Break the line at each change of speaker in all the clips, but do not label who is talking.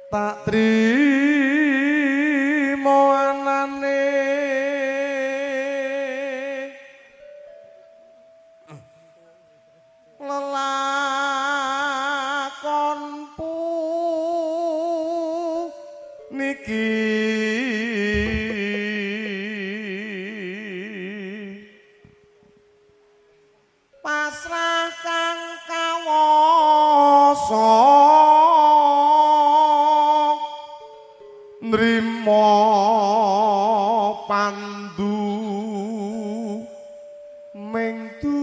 Tak trimo anane lelakon puniki pasrah kang kawasa nrimo pandu mengtu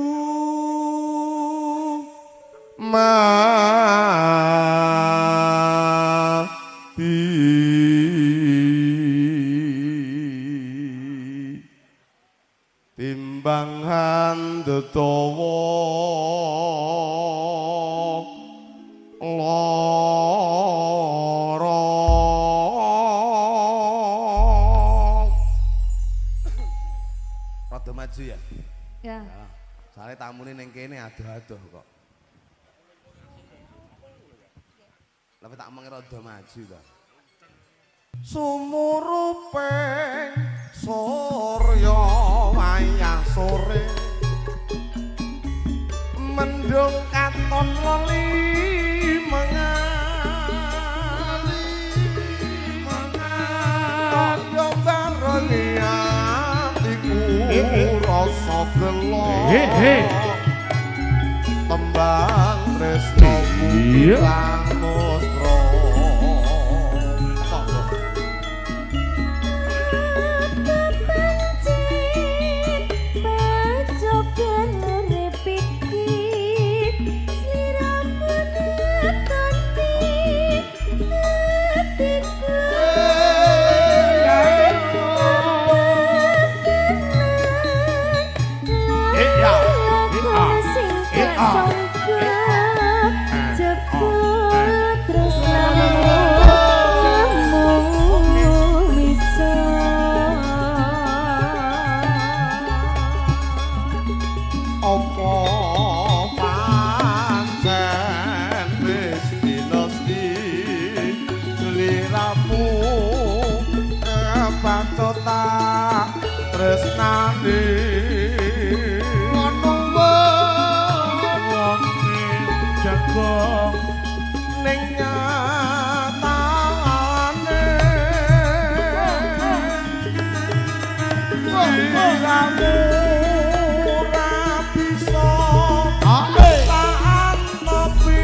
mati timbang handetawa lara. Rada maju ya?
Ya.
Soale tamune ning kene adoh-adoh kok. Tapi tak omong rada maju to. Sumuruping surya wayah sore mendung katon loli mengan mengan yo barengi atiku rasa gelo tembang tresnoku ilang musra. Tresnani ngono wong
jago
ning nyatane sliramu ora bisa tak tepi.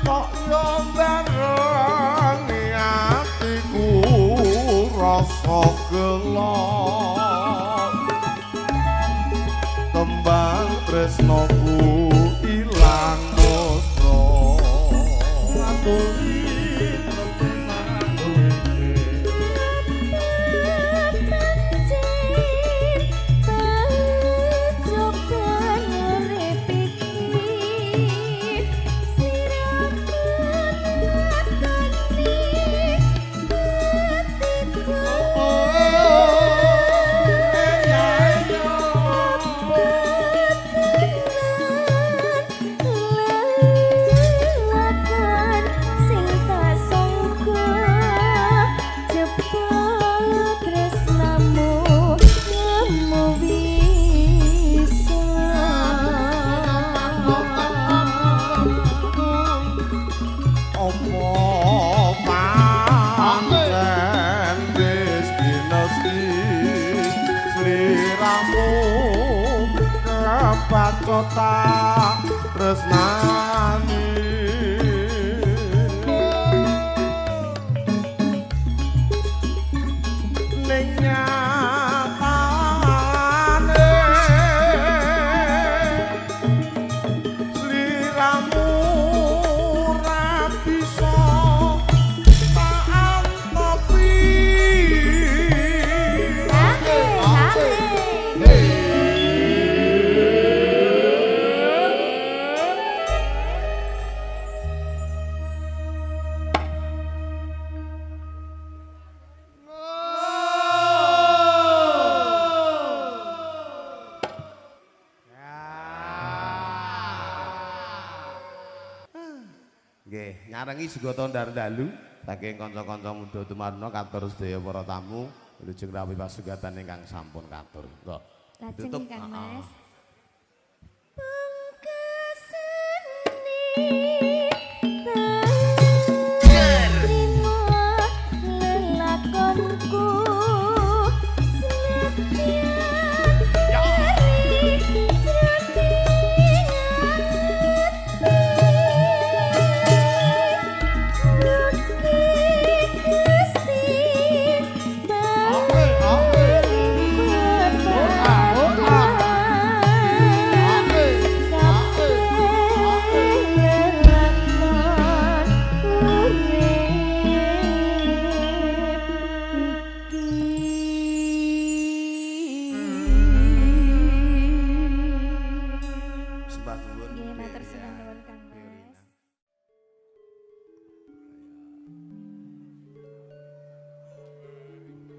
Kok yo barengi atiku iso tak tresnani. Ning nyatane sliramu ora bisa tak antopi. Nggih, nyarengi sugata dalu saking kanca-kanca muda Tumarna katur sedaya para tamu wilujeng rawuh pasugatan ingkang sampun katur. Monggo.
Lajeng Kang Mas.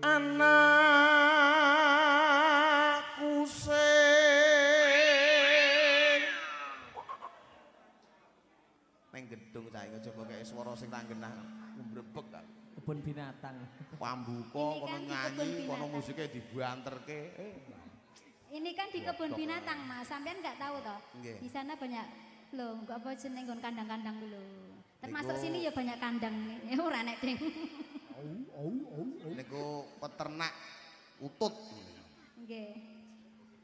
Anakku sing ning gedung cah iki coba kaya swara sing tak genah mbrebek ta.
Kebun binatang.
Pambuka kono nyanyi, kono musike dibanterke.
Ini kan di kebun binatang, Mas. Sampean enggak tahu toh? Di sana banyak lho, enggak apa jeneng nggon kandang-kandang lho. Termasuk sini ya banyak kandang. Ya ora nek ding.
Niku peternak utut.
Nggih.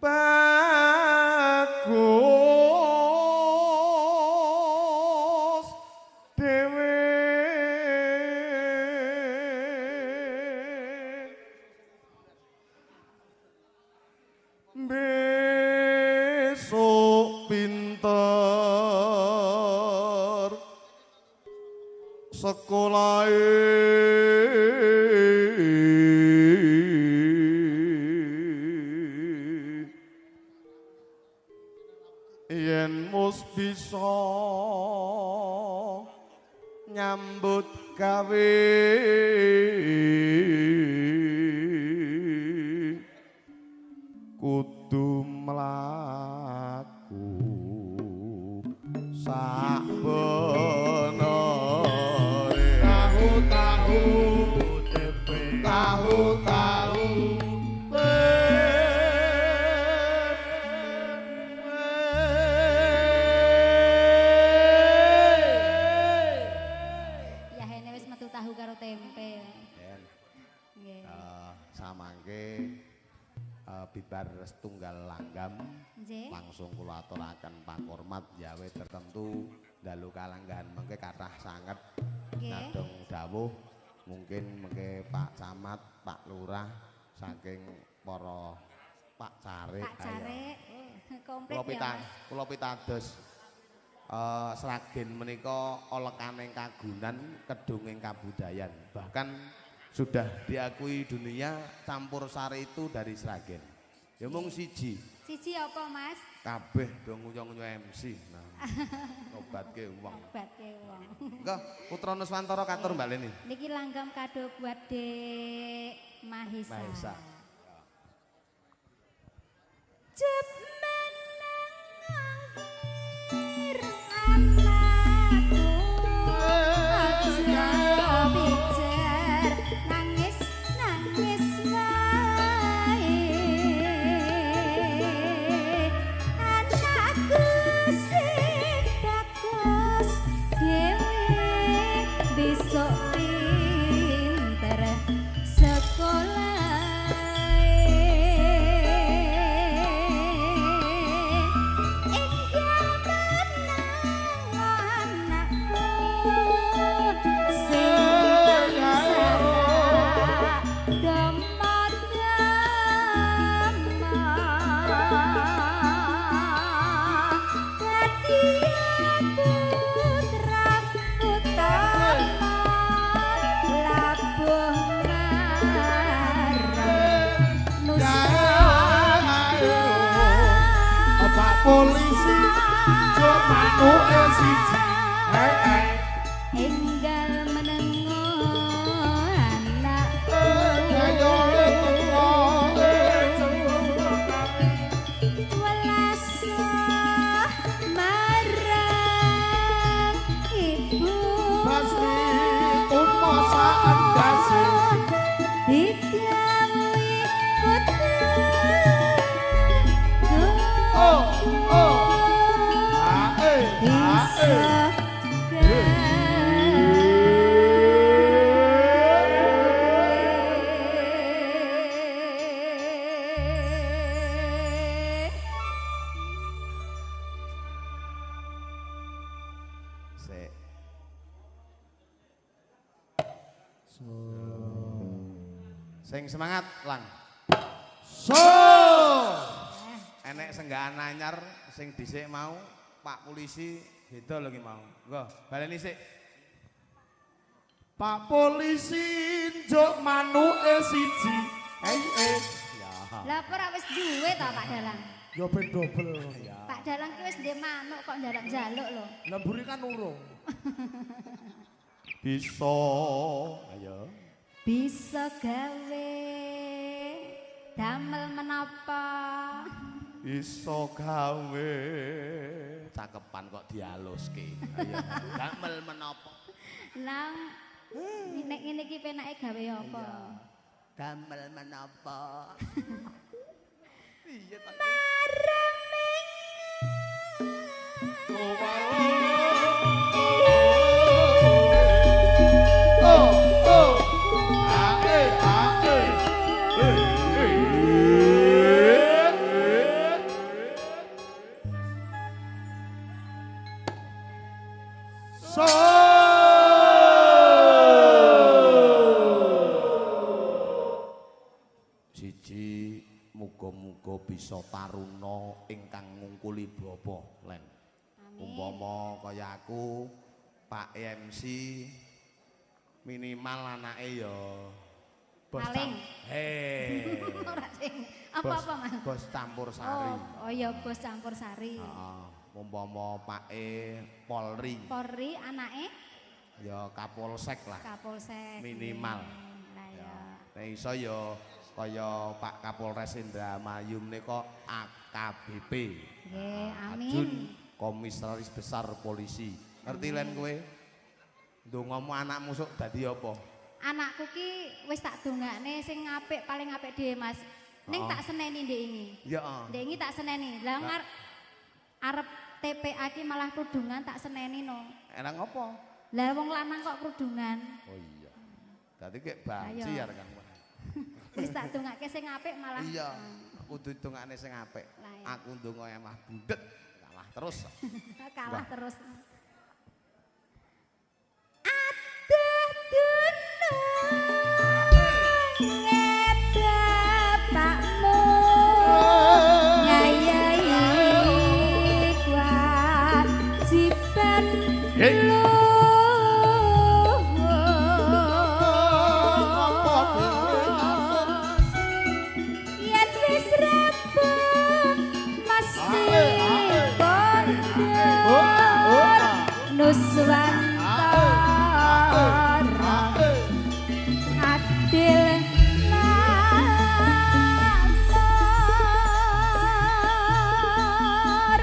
Bagus dhewe besok pinter sekolah yen mus bisa nyambut gawe kudu mlaku sak benere. Tahu tahu tempe, tahu tahu.
Ya hene wis metu tahu karo tempe. Nggih.
Samangke bibar setunggal langgam langsung kula aturaken pakurmat yawe tertentu dalu kalanggahan mengke kathah sanget nadong dawuh mungkin mengke Pak Camat, Pak Lurah saking para Pak Carik.
Pak Carik komplit ya Mas.
Kula pitados Sragen menika olekaning kagunan kedunging kabudayan, bahkan sudah diakui dunia campur sari itu dari Sragen. Ya mung siji.
Siji apa, Mas?
Kabeh do nguyu-nguyu MC. Nah, obatke wong.
Obatke wong.
Engko Putra Nuswantara katur baleni.
Niki langgam kado buat Dek Mahesa.
Mahesa.
Jep meneng anggir anakku aja pijer nangis nangis wae anakku sing bagus dhewe besok pinter sekolah.
siji.
Enggal menengo anakku. Welas marang ibu.
Basri tumosa endase.
Didhawuhi kudu.
Oh, oh. Ae,
Bisa
ae.
gawe.
Sik. Sing semangat, Lang.
So.
Enek senggakan anyar sing dhisik mau Pak Polisi beda lho ki mau. Nggo, baleni sik.
Pak polisi njuk manuke siji. Eh eh.
Ya.
Lah apa ora wis duwe ta Pak Dalang?
Ya ben dobel.
Pak Dalang ki wis ndek manuk kok njaluk-njaluk lho.
Lah mburi kan urung.
Bisa. Ayo.
Bisa gawe damel menapa?
Iso gawe. Cakepan kok dialuske. Ayo. Damel menapa?
Lah nek ngene iki penake gawe apa?
Damel menapa? Iya ta.
Mareming
Oh, oh. Ae, ae. Eh, eh. So.
Siji muga-muga bisa taruna ingkang ngungkuli bapa, Len.
Amin.
Umpama kaya aku Pak MC minimal anake ya bos
Maling.
Hei.
Ora sing apa-apa Mas.
Bos campur sari.
Oh, oh ya bos campur sari.
Heeh. Umpama Pak E Polri
Polri anake
ya Kapolsek lah.
Kapolsek.
Minimal.
Lah ya.
Nek iso ya kaya Pak Kapolres Indramayu menika AKBP.
Nggih, amin.
Ajun Komisaris Besar Polisi. Ngerti len kowe? Ndongamu anakmu sok dadi apa?
Anakku ki wis tak dongakne sing apik paling apik dhewe Mas. Ning
Oh.
tak seneni ndek ingi.
Ya. Heeh.
Ndek ingi tak seneni. Lah ngar arep TPA ki malah kerudungan tak seneni no.
Enak apa?
Lah wong lanang kok kerudungan.
Oh iya. Dadi kek banci
Ayo.
ya kan.
Wis tak dongake sing apik malah.
Iya, kudu dongakne sing apik.
Lah, iya.
Aku ndonga emah bundet, kalah terus.
Kalah
Wah.
terus. Aduh dununge bapakmu ngayahi kewajiban
Hei.
luhur. Yen wis rampung mesti kondur nuswantara adil makmur.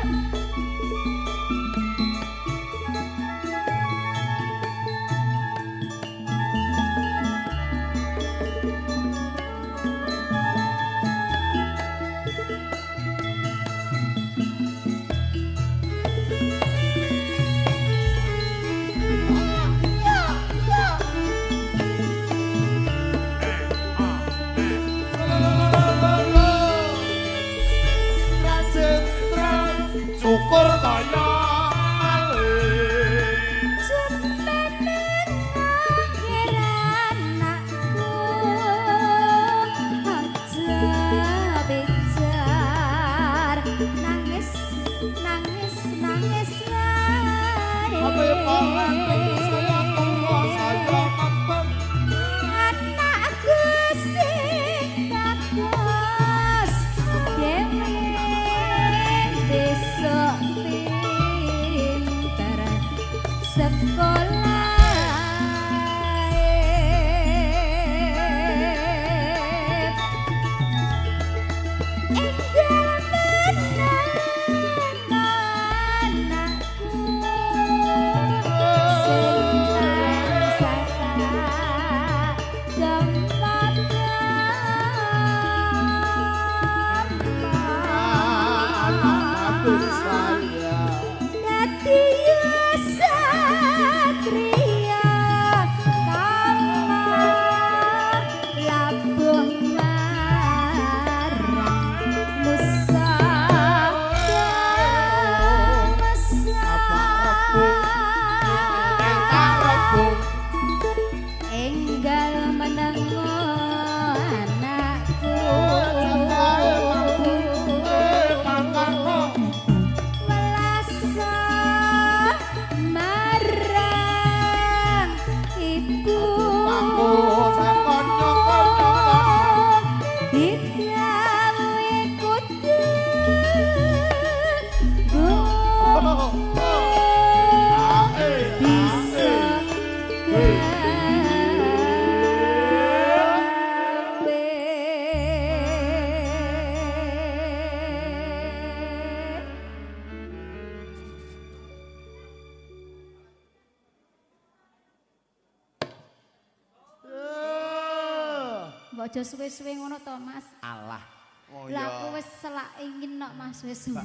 aja suwe-suwe ngono to, Mas.
Alah. Oh
iya. Lah aku wis selak ingin nok Mas wis suwe.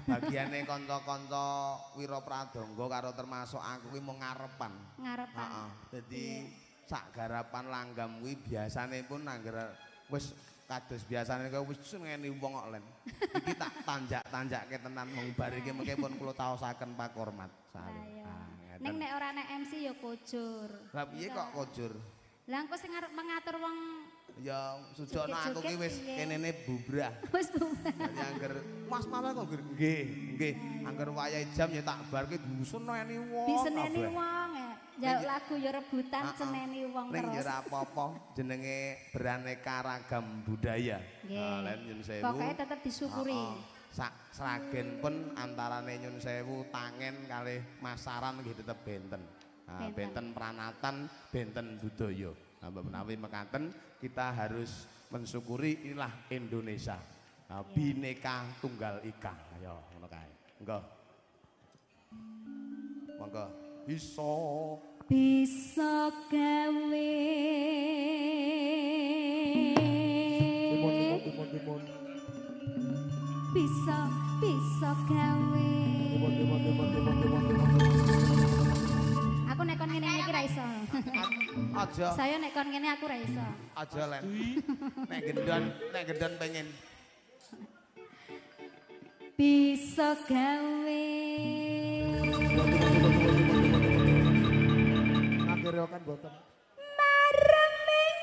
Bagiane kanca-kanca Wira Pradangga karo termasuk aku kuwi mung ngarepan.
Ngarepan.
Heeh. Dadi sak garapan langgam kuwi biasane pun angger wis kados biasane kaya wis ngene wong kok len. Iki tak tanjak-tanjakke tenan wong bar iki mengke pun kula taosaken pakormat.
Ah, ning nek ora nek MC ya kojur.
Lah piye kok kojur?
Lah engko sing arep mengatur wong
ya sujono aku ki wis kenene bubrah.
Wis bubrah.
Dadi angger Mas Mama kok nggih, nggih. Angger wayahe jam ya tak bar ki diseneni wong.
Diseneni wong ya. Njaluk lagu ya rebutan seneni wong terus.
Ning ya ora apa-apa jenenge beraneka ragam budaya.
Nah,
lan nyun sewu.
Pokoke tetep disyukuri.
Sak Sragen pun antarane nyun sewu tangen kalih masaran nggih tetep benten. Nah, benten pranatan, benten budaya. Nah, mbok menawi mekaten kita harus mensyukuri inilah Indonesia. Nah, Bhinneka Tunggal Ika. Ayo ngono kae. Monggo. Monggo. Bisa
bisa gawe.
Timon.
Bisa bisa gawe.
Timon.
Aku nek kon ngene iki ra iso.
Aja.
Saya nek kon ngene aku ra iso.
Aja len. Nek gendon pengen.
Bisa gawe.
Ngagreokan boten.
Mareming.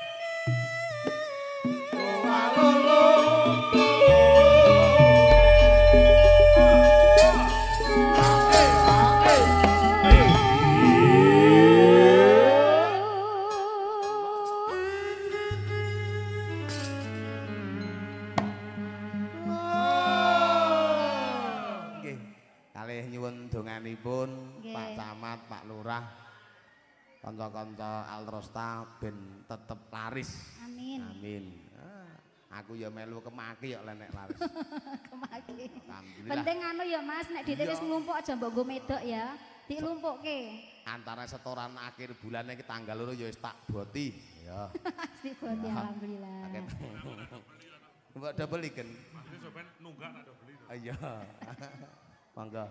Donganipun Pak Camat, Pak Lurah, kanca-kanca Altrosta ben tetep laris.
Amin.
Amin. Aku ya melu kemaki ya nek laris.
Kemaki. Penting anu ya Mas, nek dhite wis nglumpuk aja mbok nggo medok ya. Dilumpukke.
Antara setoran akhir bulan iki tanggal 2 ya wis tak boti. Ya.
Wis diboti alhamdulillah.
Mbok double iken.
Maksudnya sampean nunggak tak double.
Iya. Mangga.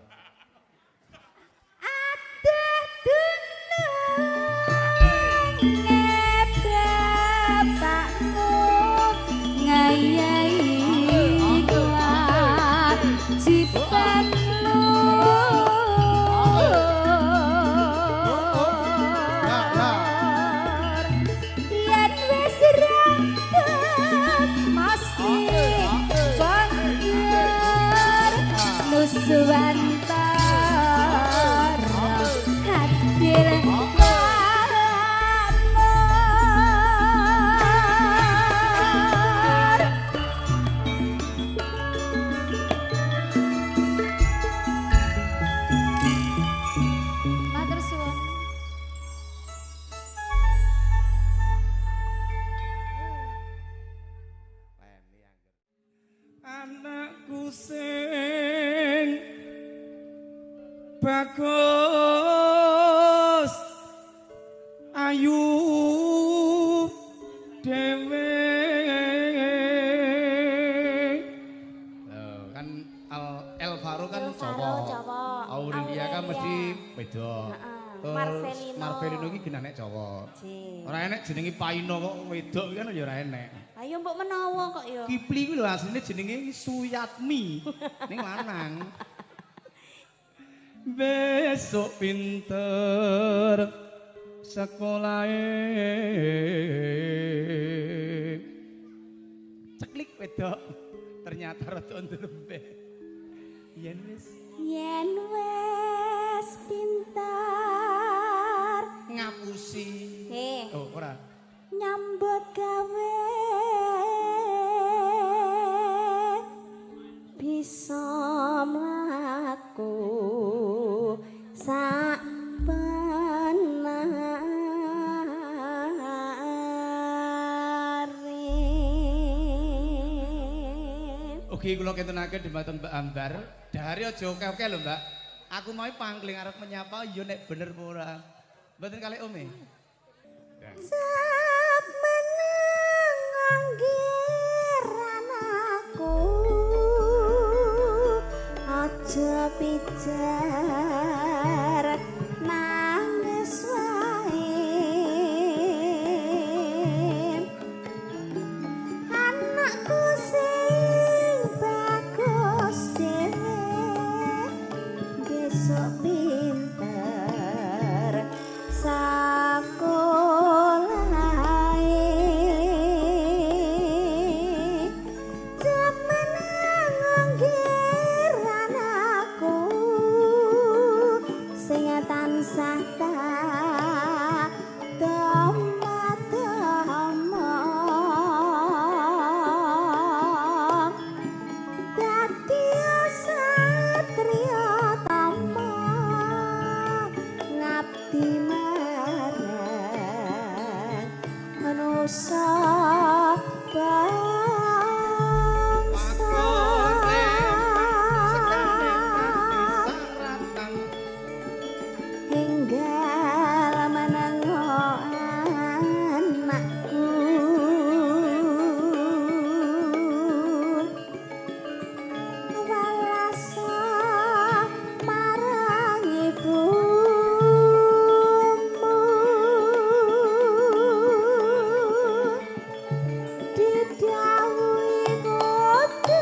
Bapakmu ngayai kewajiban lur yen wis rampung masih banggar nuswantara adil.
Anakku sing bagus ayu dhewe.
Lho kan Elvaro kan cowok. Aurelia kan mesti wedok.
Heeh.
Marcelino iki genah nek cowok. Ora enek jenenge Paino kok wedok kan ya ora enek.
Ayo mbok menawa kok ya.
Kipli kuwi lho asline jenenge Suyatmi. Ning lanang.
Besok pinter sekolahe.
Ceklik wedok. Ternyata rada ndrembe. Yen wis
pintar
ngapusi. Oh, ora.
Nyambut gawe bisa mlaku sak benare.
Oke, kula kentenaken dhumateng Mbak Ambar. Dahare aja oke-oke lho, Mbak. Aku mau pangling arep menyapa ya nek bener apa ora. Mboten kalih Ome.
Sak meneh Nusa bangsa hingga menengo anakku walasa marang ibumu didhawuhi kudu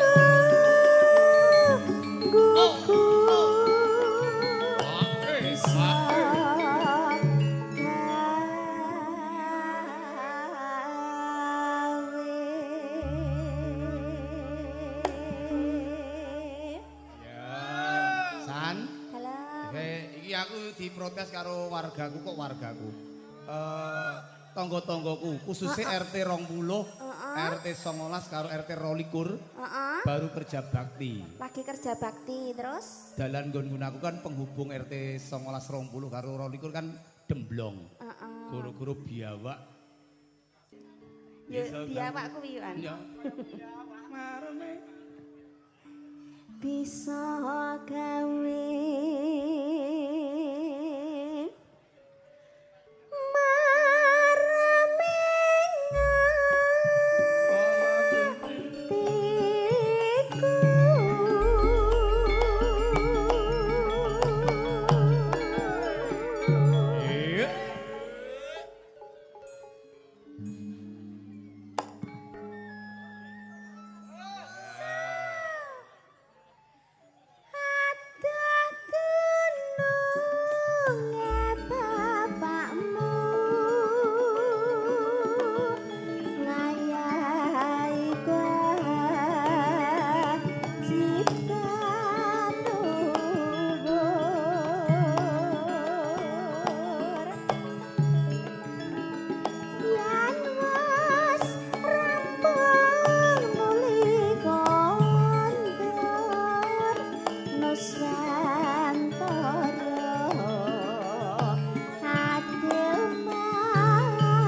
gugu bisa gawe.
Ya, San.
Halo.
Iki aku diprotes karo wargaku kok wargaku. Tangga-tanggaku khususnya RT 20, RT 19 karo RT 22 baru kerja bakti.
Lagi kerja bakti terus?
Dalan nggon aku kan penghubung RT 19 20 karo 22 kan Demblong. Guru-guru biawak.
Ya biawak kuwi yo an.
Ya. Mareme.
Bisa gawe marame atiku.
Iya.
Aduh dununge bapakmu ngayahi kewajiban luhur. Yen wis rampung nuli kondur Nuswantara adil makmur.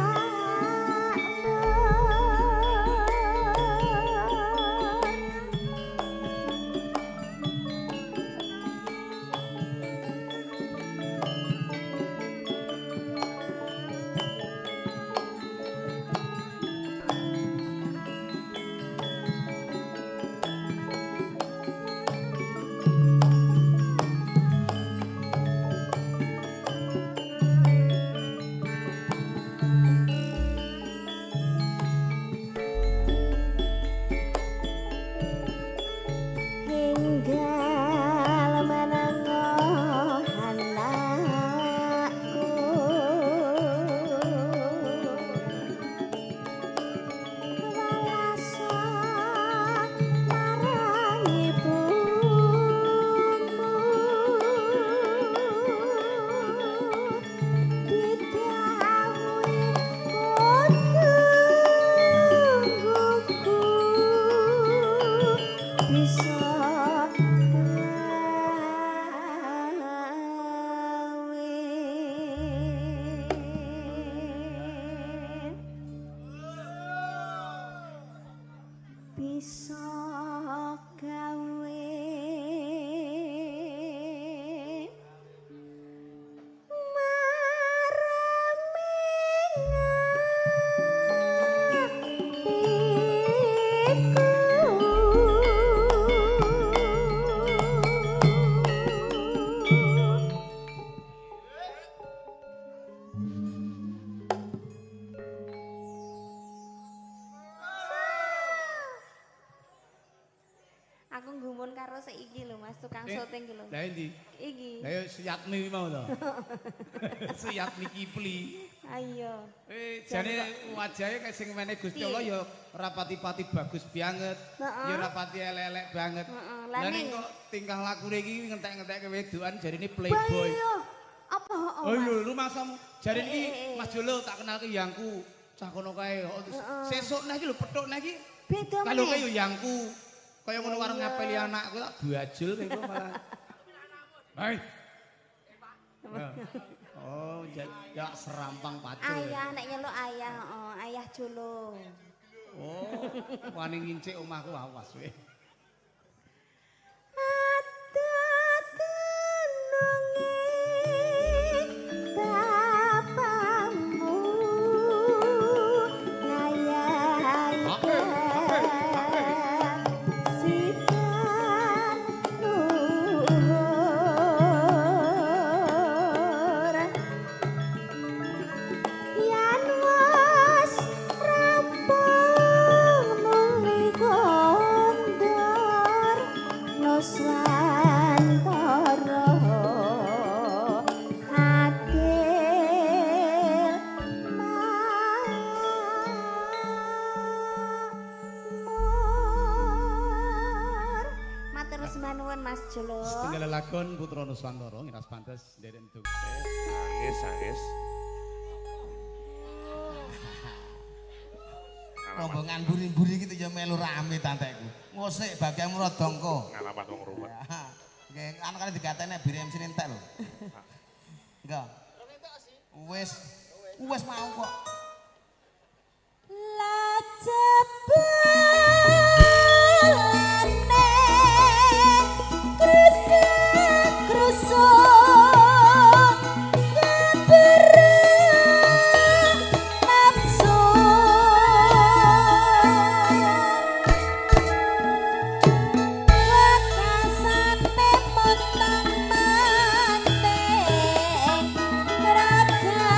Hinggal menengo anakku walasa marang ibumu didhawuhi kudu gugu bisa gawe. Bisa gawe marame atiku. Aku nggumun karo seiki lho Mas, tukang syuting iki lho.
Lah endi?
Iki.
Lah ya Suyatmi kuwi mau to. Suyatmi Kipli.
Ayo.
Jane wajahe kayak sing wene Gusti Allah ya ora pati-pati bagus banget, ya ora pati elek-elek banget.
Lah
Lah ning kok tingkah lakune iki ngentek-ngentekke wedokan jarine playboy.
Iya. Apa heeh?
Oh lho rumangsamu jarine iki Mas Jolo tak kenalke yangku. Cah kono kae. Sesuk neh iki lho pethuk neh iki.
Beda meneh.
Kalau kae yo yangku. Kaya ngono warung ngapeli anakku tak bajul kayak gue malah. Hai. Oh, ya serampang pacul.
Ayah nek nyeluk ayah, oh, ayah Jolo.
Oh, wani ngincik omahku awas kowe. Setunggal lakon Putra Nuswantara ngiras pantes nderek nduk.
Nangis, nangis.
Rombongan buri-buri gitu ya melu rame tanteku. Ngosik bagianmu rada engko.
Ngalamat wong ruwet.
Nggih, anu kali digatene bir MC entek lho. Enggak. Wis, wis mau kok.
La jebulane krusuk kebere nafsu wekasane montang manting ragate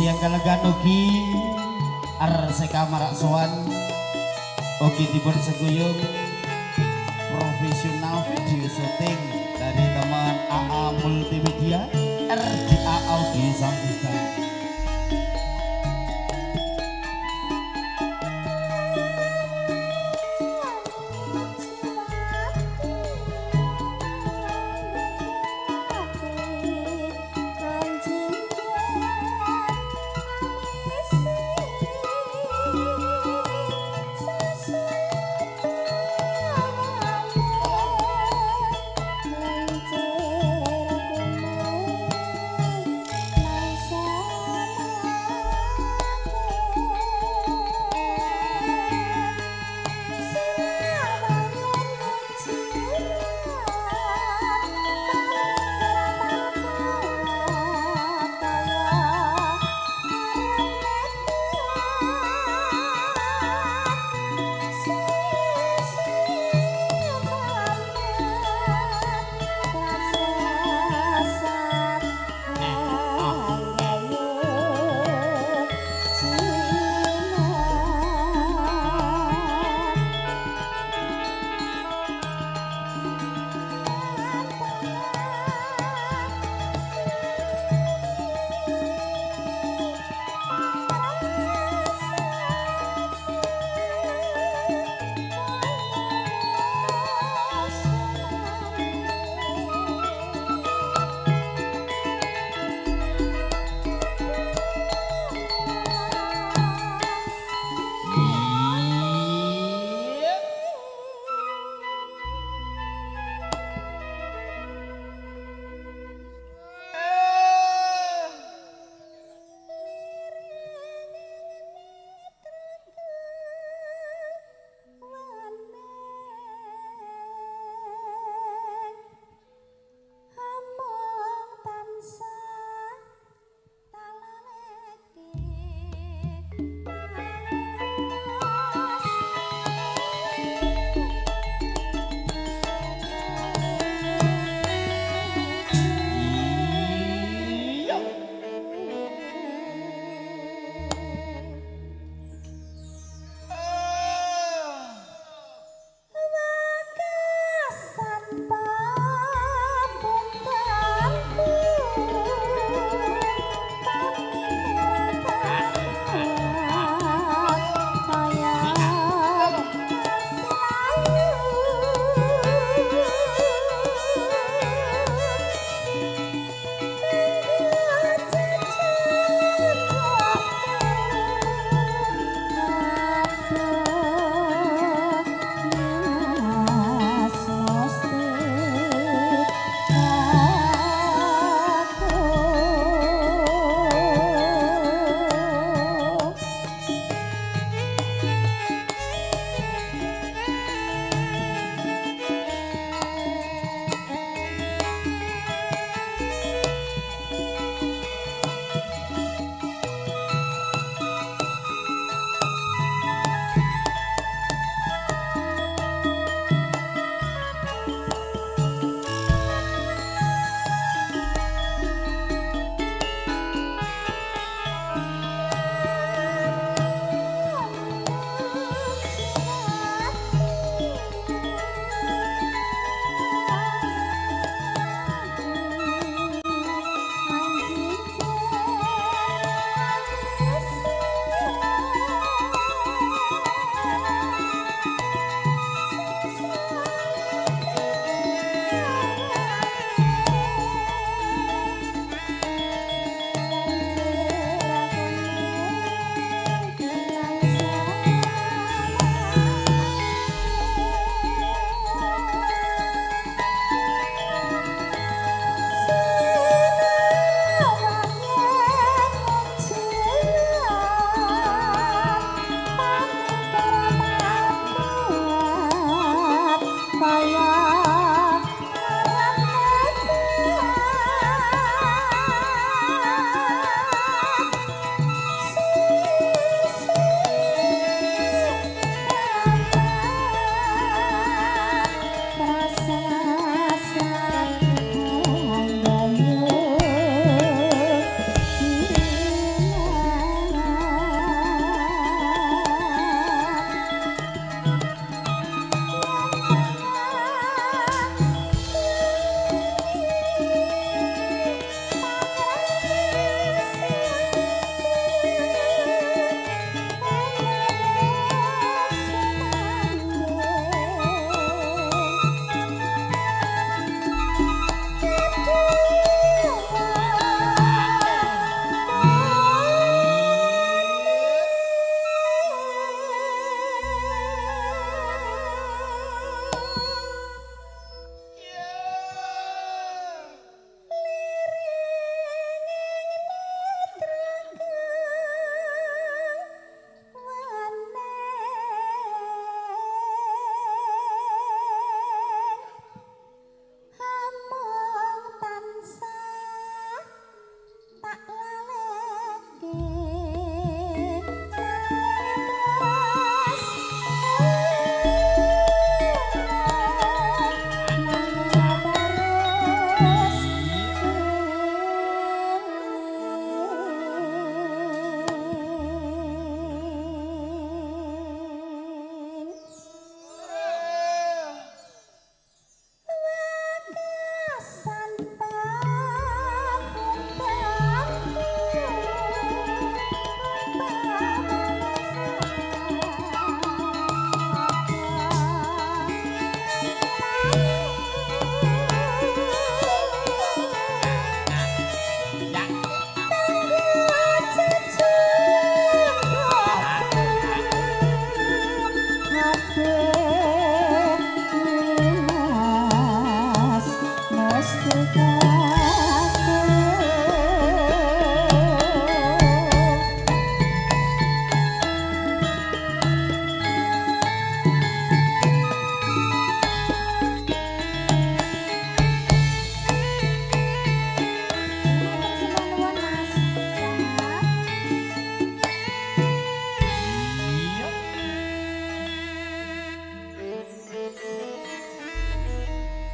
Siang kalegan ugi Arseka Maraksoan ugi dipun seguyung profesional video syuting dari teman AA Multimedia RGA Audio Sound System.
Lancar.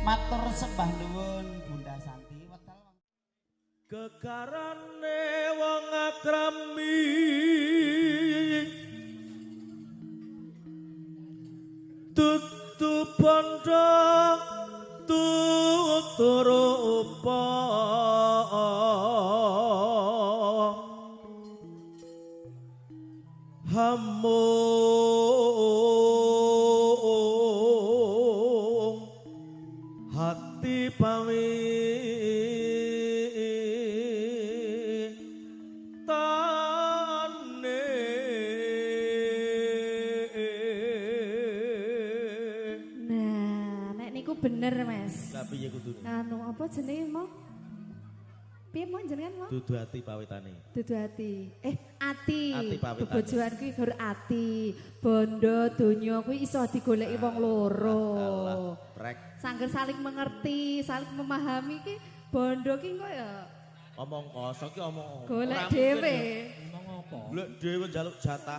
Matur sembah nuwun Bunda Santi. Wekdal
gegarane wong akrami tutu bondo tutu rupa hamung hati pawi tane.
Nah, nek niku bener, Mas.
Lah piye kudune?
Anu apa jenenge mau? Piye mau jenengan mau?
Dudu ati pawitane.
Dudu ati. Ati.
Ati pawitane.
Bebojoan kuwi gur ati. Bondo donya kuwi iso digoleki wong loro.
Alah, prek.
Sangger saling mengerti, saling memahami ki bondo ki engko ya
Omong kosong ki omong.
golek dhewe.
Ngomong apa?
Golek dhewe njaluk jatah.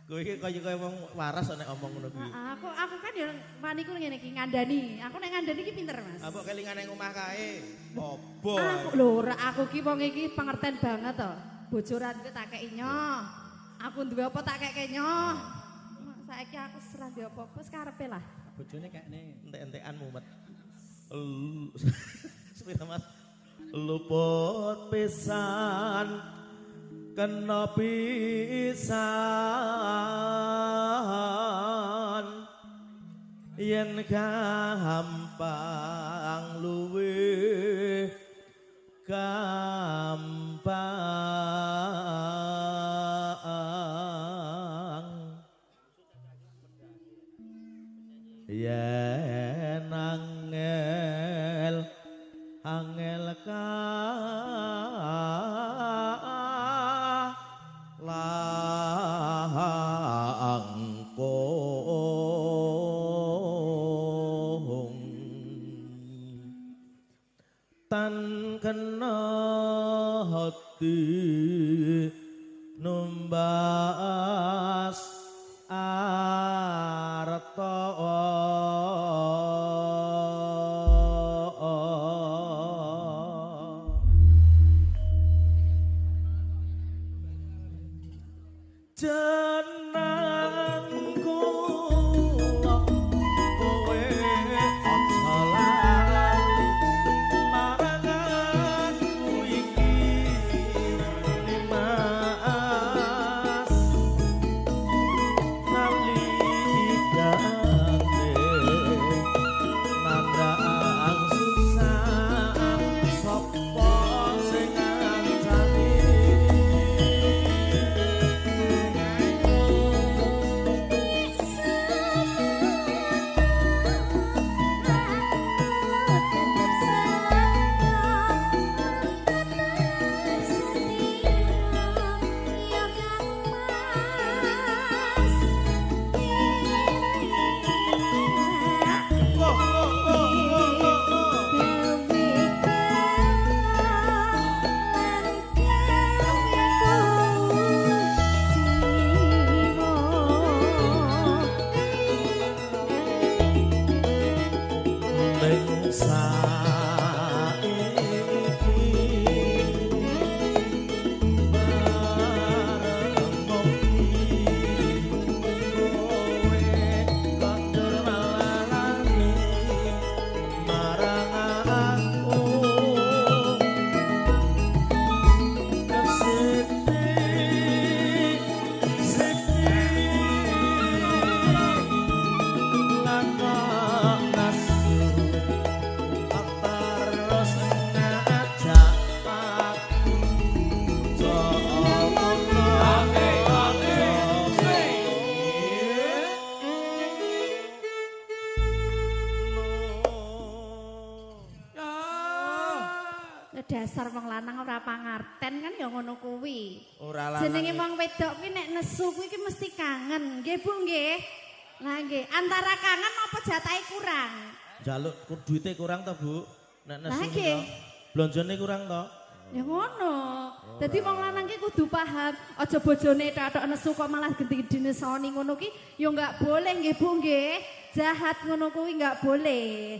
Kowe iki kaya wong waras nek omong ngono kuwi.
Aku kan ya waniku ngene iki ngandani. Aku nek ngandani iki pinter, Mas.
Lah mbok kelingan ning omah kae. Opo?
Aku lho ora aku ki wong iki pengertian banget to. Bojo ra duwe tak keki nyoh. Aku duwe apa tak keke nyoh. Saiki aku ora duwe apa-apa sekarepe lah.
Bojone kekne.
Entek-entekan mumet. Sepira Mas? Luput pisan kena pisan yen gampang luwih gampang yen angel angel langkung tan kena hati numbas arta. Jenang kula kowe aja lali marang aku iki Nimas nalikane nandang susah sapa sing ngancani. Ning saiki bareng ngopi kowe kondur malah lali marang aku sedih sedih lakon nasu terus ngajak aku
Dasar wong lanang ora pangarten kan ya ngono kuwi.
Ora lanang.
Jenenge wong wedok kuwi nek nesu kuwi ki mesti kangen. Nggih Bu nggih. Lah nggih, antara kangen apa jatahe kurang?
Njaluk duite kurang to, Bu? Nek nesu
Lah nggih.
Blonjone kurang to?
Ya ngono. Dadi wong lanang ki kudu paham, aja bojone tok nesu kok malah genti dinesoni ngono ki ya enggak boleh nggih Bu nggih. Jahat ngono kuwi enggak boleh.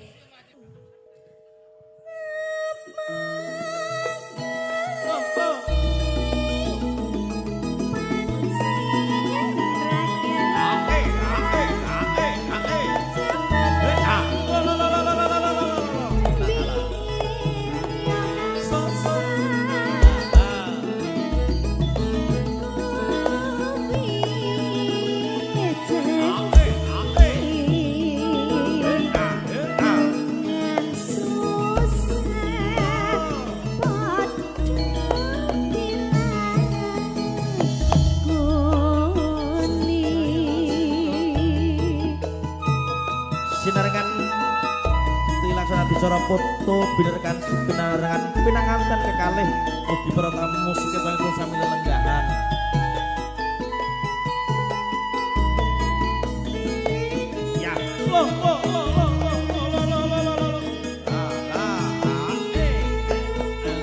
Bicara foto binerkan pinarengan pinanganten kekalih ugi para tamu musik ketangipun sami lelenggahan.
Ya. Oh oh oh oh oh oh oh oh oh. Ah ah eh. Ya.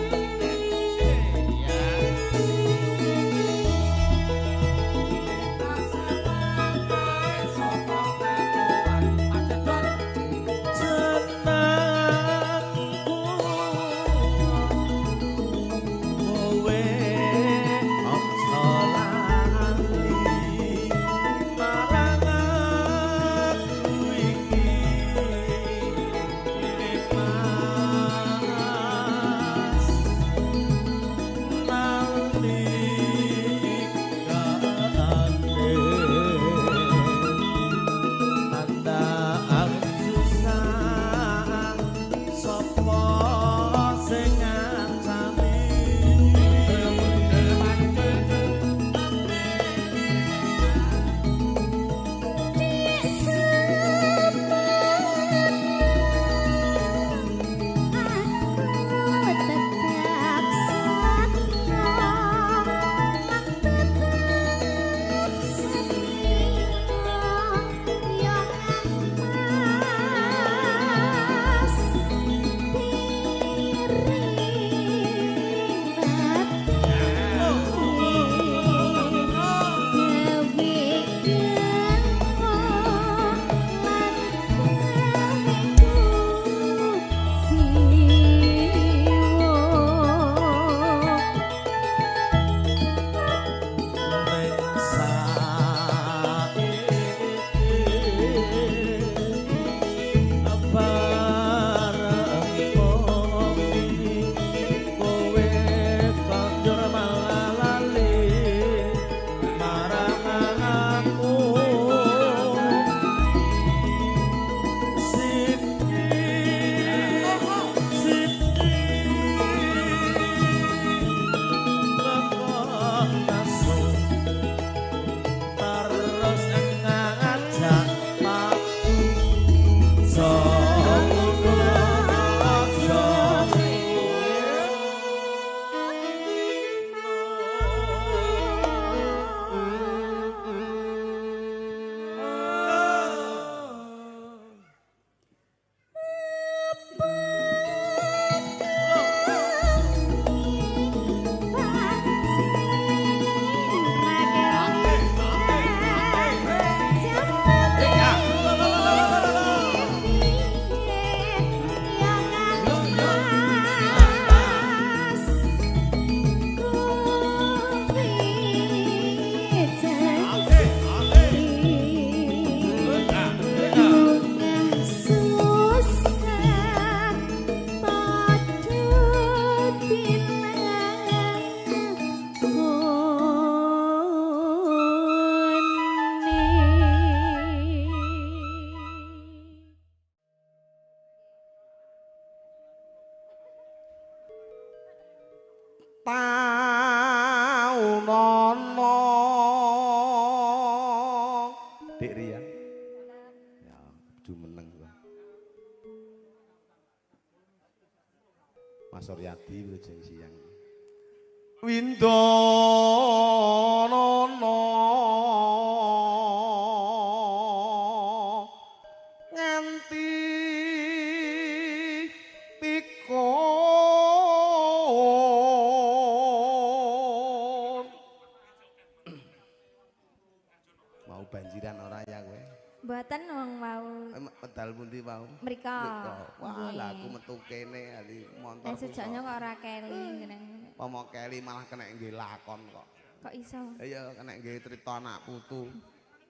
Dik Ria. Ya, jumeneng kok. Mas Suryadi wilujeng siang. Windonono nganti pikun. Kebanjiran ora ya kowe?
Mboten wong wau.
Medal pundi wau?
Mriko.
Wah, lah aku metu kene ali montor.
Lah sejoknya kok ora keli jeneng.
Pomo keli malah kena nggih lakon kok.
Kok iso?
Iya, kena nggih crita anak putu.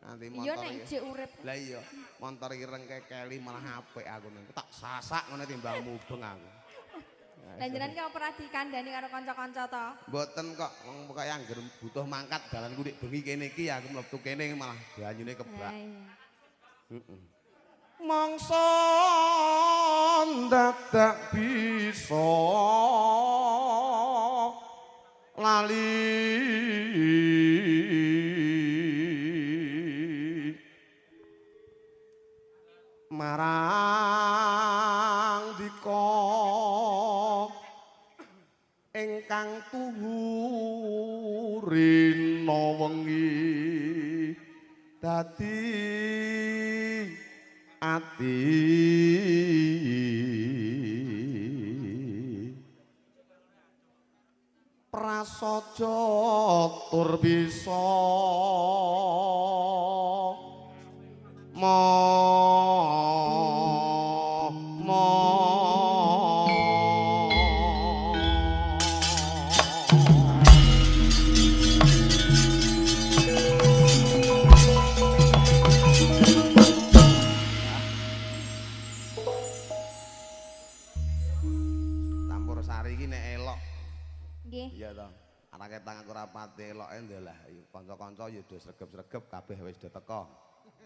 Nanti motor.
Iya nek ijek urip.
Lah iya, montor ireng keli malah apik aku niku. Tak sasak ngene timbang mubeng aku.
Lah jenengan ki ora dikandani karo kanca-kanca to?
Mboten kok, wong pokoke angger butuh mangkat dalanku nek bengi kene iki aku mlebu kene malah banyune kebak. Heeh. Mangsa dadak bisa lali marang dika ingkang tuhu rina wengi dadi ati prasaja tur bisa Rapate eloke ndelah kanca-kanca ya do sregep-sregep kabeh wis do teko.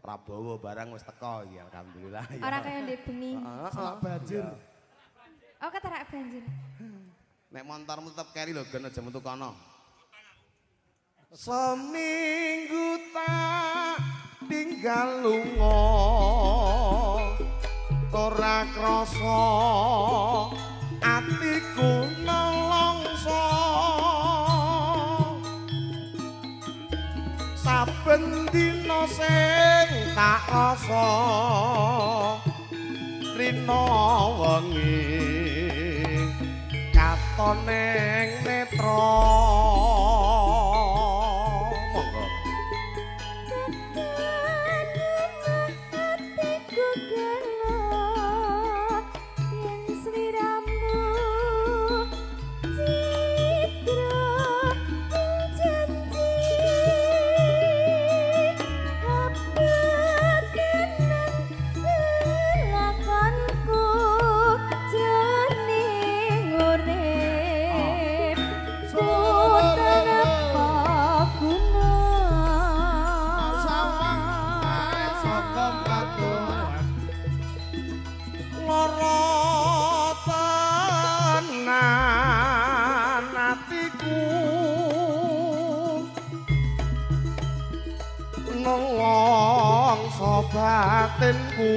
Prabowo barang wis teko iki alhamdulillah.
Ora kaya ndek bengi.
Heeh,
banjir.
Oh, keterak banjir.
Nek montormu tetep keri lho gen aja metu kono. Seminggu tak tinggal lunga ora krasa atiku nelongso. Saben dina sing tak rasa rina wengi katon ning netra. Monggo.
Atiku gelo yen sliramu citra janji lakonku jroning urip tanpa guna
lara tenan atiku nelongso batinku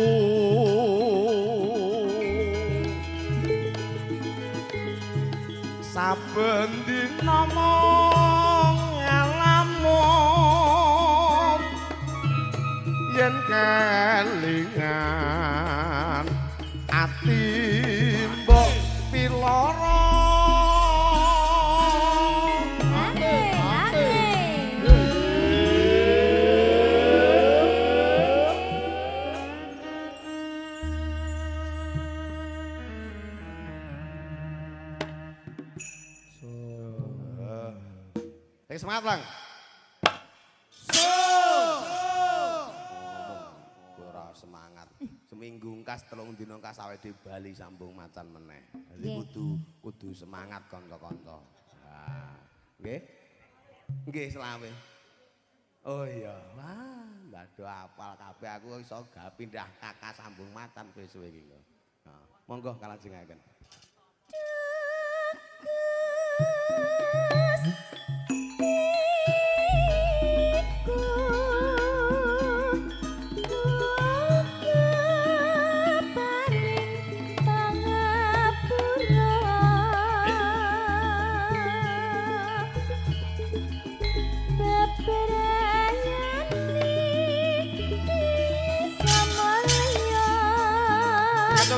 saben dina mung ngalamun yen kelingan ati mbok piloro. Ayo semangat, Lang. Ora semangat. Seminggu ngkas 3 dina ngkas awake dhewe bali sambung macan meneh. Dadi kudu semangat kanca-kanca. Nah, nggih. Nggih selawe. Oh iya, wah, mbado apal kabeh aku iso ga pindah kakak sambung macan suwe-suwe iki lho. Nah, monggo kalajengaken.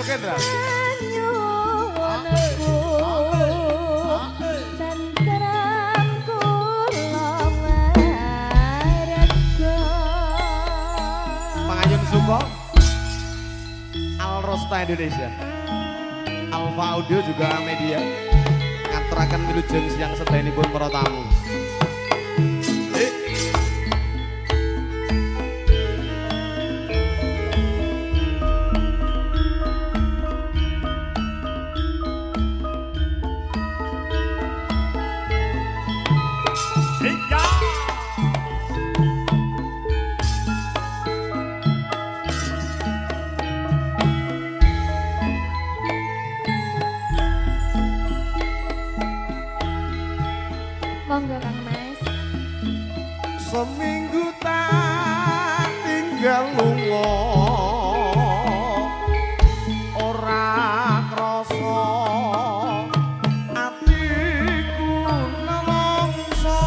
Kendra.
Tentrem kula warga.
Semesta Indonesia. Alfa Audio juga media ngaturaken wilujeng siang sedayanipun para tamu.
Monggo Kang Mas.
Seminggu tak tinggal lunga, ora krasa atiku nelongso.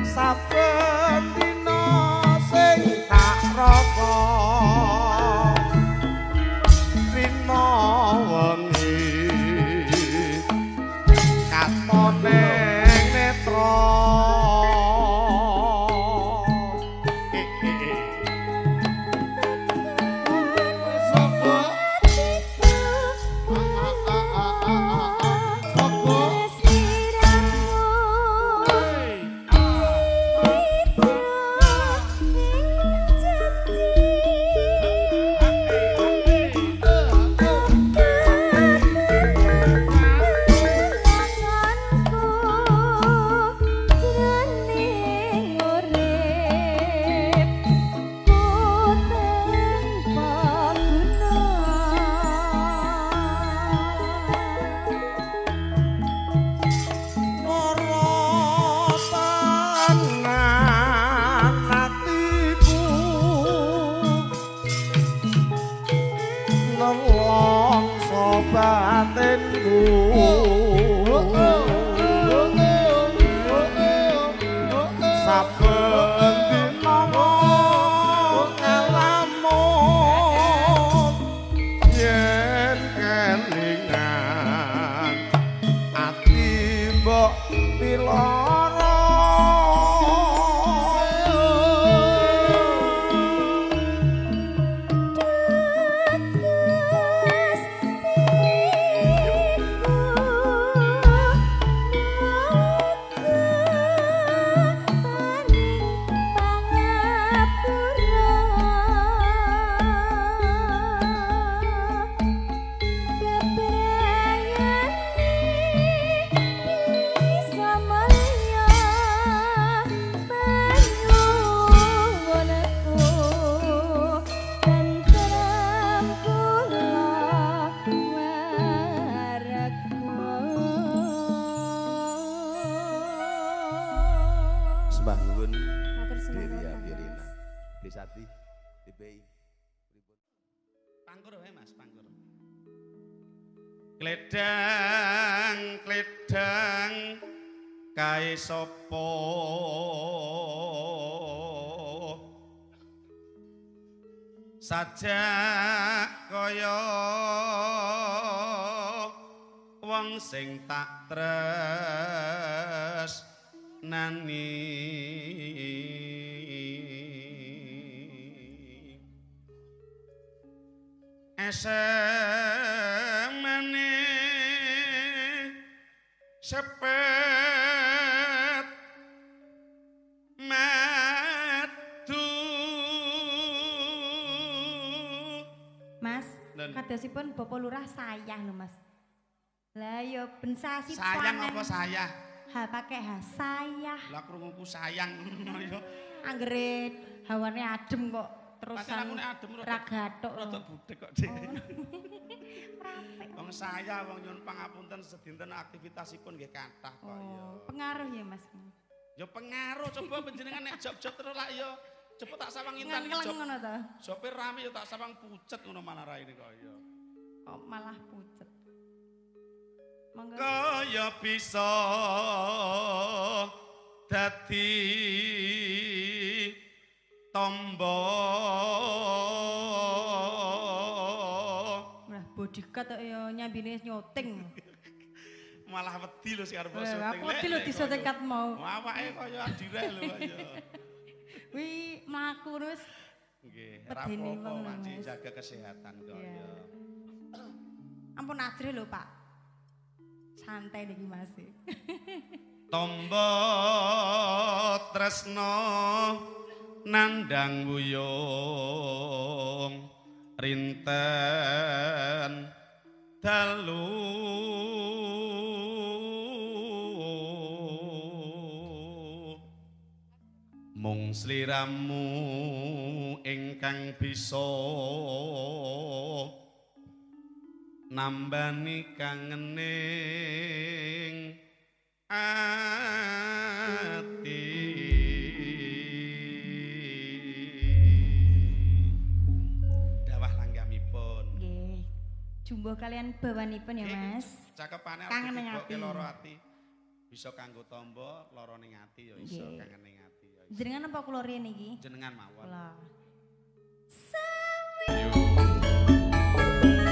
Saben dina sing tak rasa rina wengi katon neng netra. Sapa? Sapa? Mara tenan atiku nelongso batinku. Saben dina ngalamun yen kelingan ati mbok piloro. Sembah nuwun Deria Firina. Desati DPI.
Pangkur wae Mas, pangkur. Kledang, kledang kae sapa? Sajak kaya wong sing tak tresnani. Esemane sepet madu.
Mas, kadosipun Bapak Lurah sayang lho Mas. Lah ya ben sasi
sayang apa sayah?
Ha pakai ha sayah.
Lah krunguku sayang ngono ya.
Anggere hawane adem kok terusan ra gathuk.
Rada budhek kok Dik. Wong saya wong nyuwun pangapunten sedinten aktivitasipun nggih kathah kok ya.
Pengaruh ya Mas.
Ya pengaruh coba panjenengan nek job-job terus lak ya coba tak sawang intan iki job.
Ngono ta.
Jobe rame ya tak sawang pucet ngono malah raine kok ya.
Kok malah pucet. Monggo.
Kaya bisa dadi tombo.
Lah bodyguard kok ya nyambine nyoting.
Malah wedi lho sing arep syuting.
Aku wedi lho disyuting kat mau.
Awake kaya adireh lho kaya.
Kuwi mlaku terus.
Nggih, rapopo wanci jaga kesehatan kok ya.
Ampun ajrih lho, Pak. Santai niki Mas.
Tombo tresno nandang wuyung rinten dalu mung sliramu ingkang bisa nambani kangening ati. Dawah langgamipun.
Nggih. Jumbuh kalian bawanipun ya, Mas.
Cakepane arep tiboke lara ati. Bisa kanggo tombo lara ning ati ya iso, kangen ning ati ya iso.
Jenengan apa kula riyen iki?
Jenengan mawon.
Kula.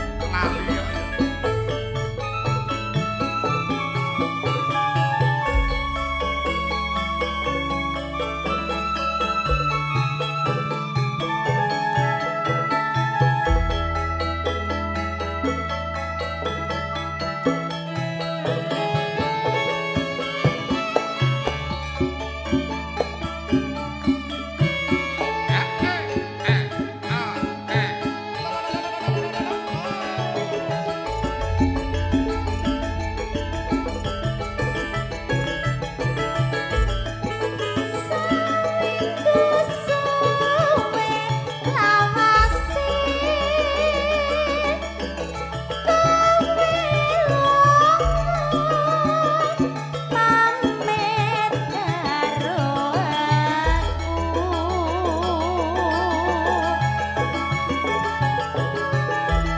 Lali ya.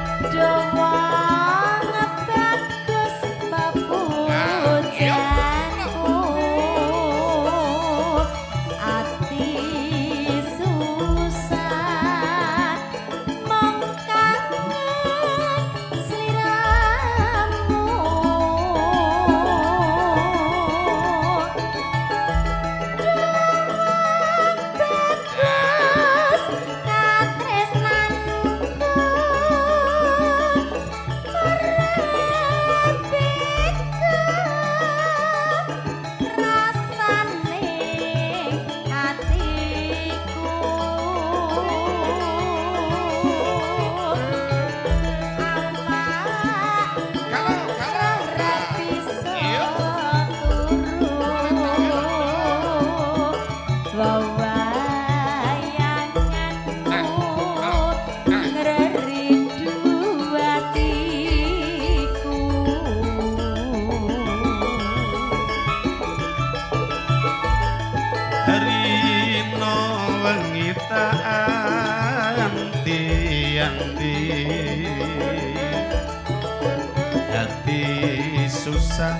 Hati susah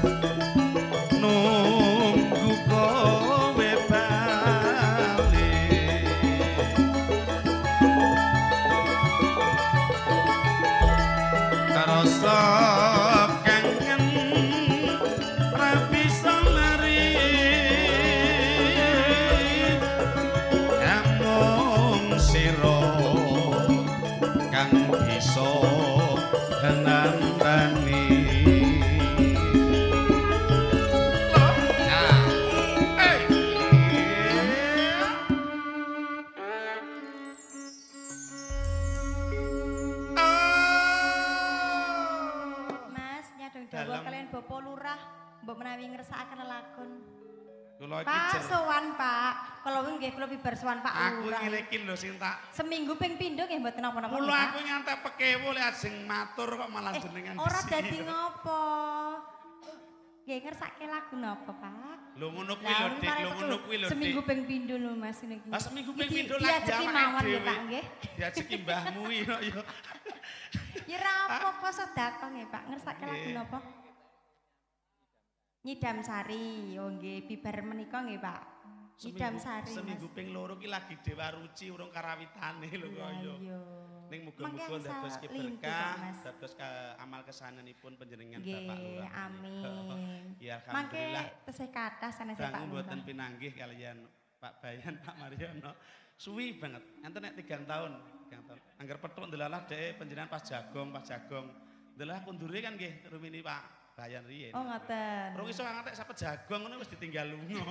nunggu kowe bali. Karasa kangen ra bisa mari, namung sira kang bisa nambani.
Mas, nyadong dawuh kalian Bapak Lurah mbok menawi ngersakaken lelakon. Pak sowan Pak, kala wingi nggih kula bibar sowan Pak
Aku
Lurah.
ngene iki lho sing tak
seminggu ping pindho nggih mboten napa-napa.
Kula aku ngantek pekewo lek ajeng matur kok malah jenengan.
Ora dadi ngopo. Nggih ngersake lagu napa, Pak?
Lho ngono kuwi lho, Dik, lho ngono kuwi lho.
Seminggu ping pindho lho Mas niki.
Lah seminggu ping pindho lagi
diajeki mawon nggih Pak nggih.
Diajeki mbahmu iki kok ya.
Ya ora apa-apa sedekah nggih Pak, ngersake lagu napa? Nyidam Sari, oh nggih bibar menika nggih Pak. Nyidam Sari.
Seminggu ping loro ki lagi Dewa Ruci urung karawitane lho kok ya. Ning muga-muga dados berkah, dados amal kesanenipun panjenengan Bapak Lurah.
Amin.
Ya alhamdulillah.
Mangke tesih kathah sanes Pak.
Dangu mboten pinanggih kaliyan
Pak Bayan, Pak Mariono. Suwi banget. Enten nek 3 tahun, 3 tahun. Angger petuk ndelalah dhek panjenengan pas jagong, pas jagong. Ndelalah kundure kan nggih rumini Pak Bayan riyin.
Oh ngoten.
Rung iso ngantek sampe jagong ngono wis ditinggal lunga.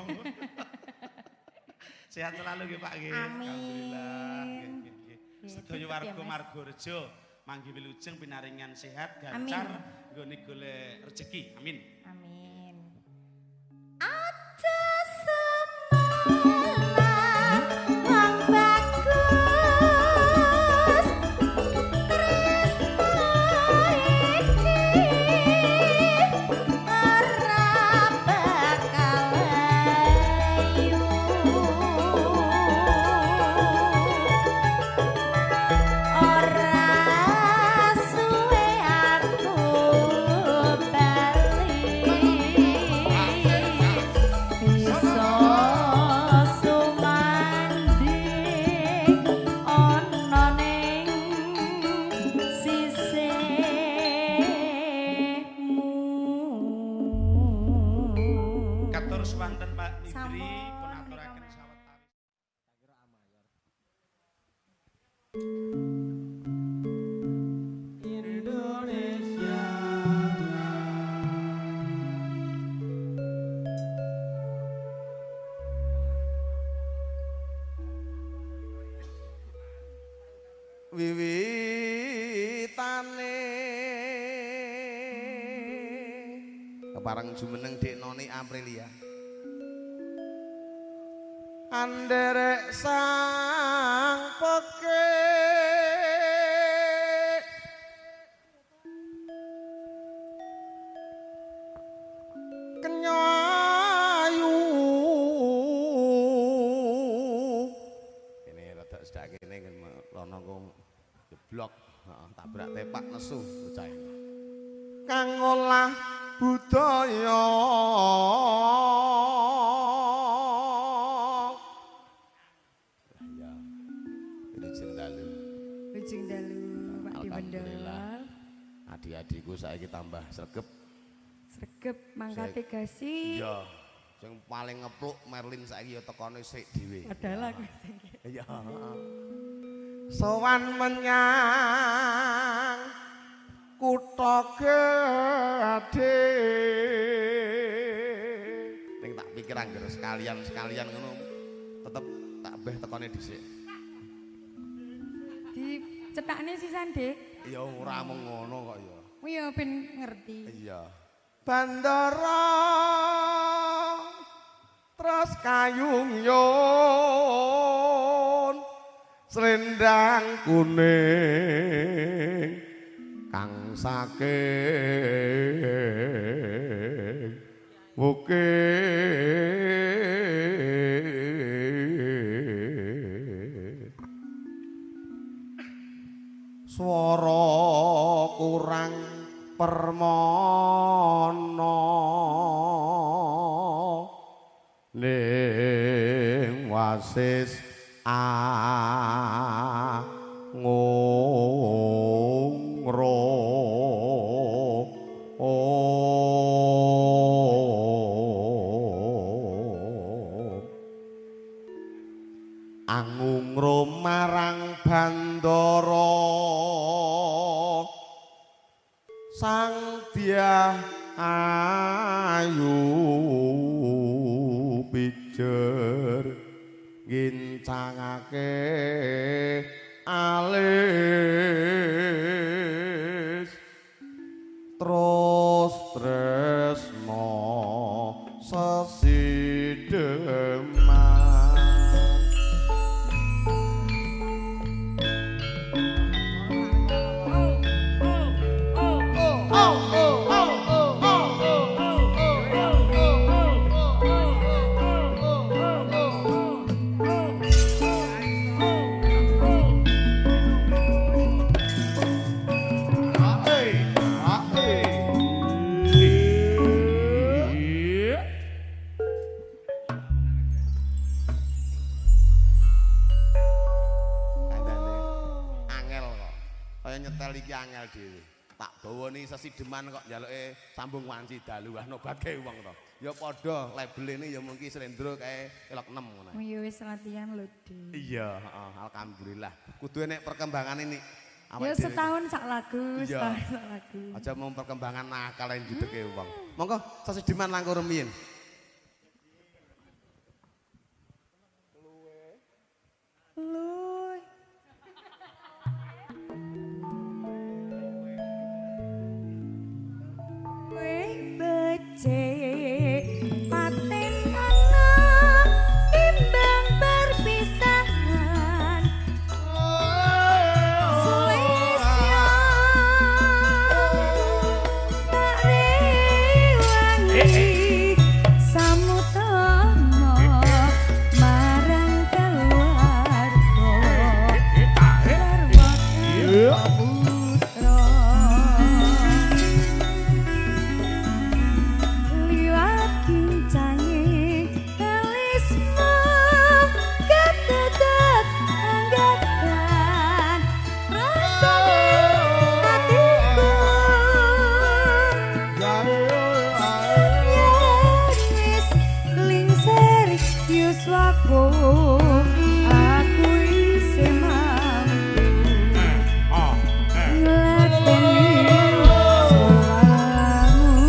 Sehat selalu nggih Pak nggih.
Amin.
Alhamdulillah. Nggih nggih nggih.
Nggih,
Sedaya
tutup ya,
warga
Mas.
Margorejo manggi wilujeng pinaringan sehat, gancar, nggone golek rejeki. Amin.
Amin. Aja semalam wong bagus tresno iki ora bakal ayu. Ora suwe aku bali bisa sumanding ana ning sisihmu.
Katur swanten Pak Nidri
Sampun,
pun aturaken
menika, Mas.
sawetawis.
Indonesia.
Wiwitane kepareng jumeneng Dik Noni Aprilia anderek sang pekik kenyayu. Ini rada sedak kene rono ku jeblok, heeh, tabrak tepak nesu bocah ini. Kang ngolah budaya. Ya. Wilujeng dalu.
Wilujeng dalu Pak
Alhamdulillah.
Dewendol.
Adik-adikku saiki tambah sregep.
Sregep mangkate gasi.
Iya. Sing paling ngepluk Merlin saiki ya tekone sik dhewe.
Padahal aku sing
Iya. Sowan menyang kutha gedhe. Ning tak pikir angger sekalian-sekalian ngono tetep tak beh tekone dhisik.
Dicetakne sisan, Dik.
Ya ora mung ngono kok ya.
Iya ben ngerti.
Iya. Bandara terus kayung yun selendang kuning kang saking bukit swara kurang permana ning wasis angungro. Angungro marang bandara sang Dyah Ayu pijer ngincangake alis terus tresno sesideman. Kandhane angel kok. Kaya nyetel iki angel dhewe. Tak bawani sesideman kok njaluke sambung wanci dalu ah nobatke wong to. Ya padha labelene ya mungkin slendro kae elok 6 ngono.
Ya wis latihan lho, Dik.
Iya, heeh, alhamdulillah. Kudu enek perkembangane nik.
Ya setahun sak lagu, setahun sak lagu.
Aja mau perkembangan nakal yang judeke wong. Monggo sesideman langkung rumiyin.
Luwe. Luwe becik paten ana timbang perpisahan. Sulisya tak rewangi samutana marang keluarga keluarga putra liwat kincange kalisma ketetet anggapan rasane atiku yen wis lingsir yuswaku aku isih mampu nglakoni solamu.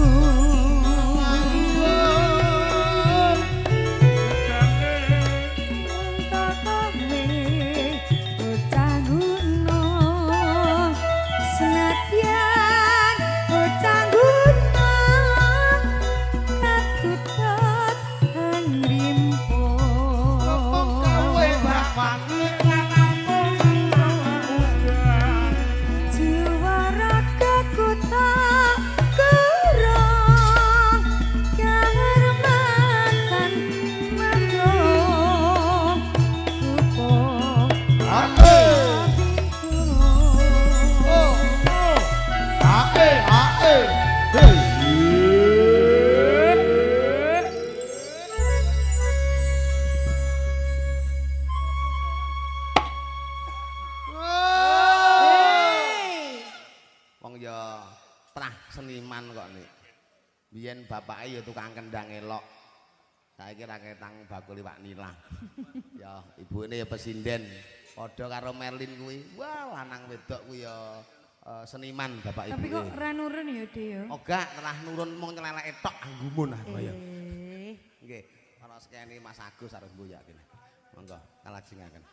Kowe bocah gunung, senadyan bocah gunung, katutut ngrimpo. Jiwa ragaku tak kurang kahormatan magong kupo
Wong ya trah seniman kok nik. Biyen bapake ya tukang kendang elok. Saiki ra ketang bakul iwak nila. Ya ibune ya pesinden. Padha karo Merlin kuwi. Wah, lanang wedok kuwi ya seniman bapak
Tapi
ibuke.
kok ra nurun ya, Dik ya?
Oh gak, terah nurun mung nyeleleke tok anggumun aku ya.
Eh.
Nggih, ana sekene Mas Agus arep mbuyak kene. Monggo, kalajengaken.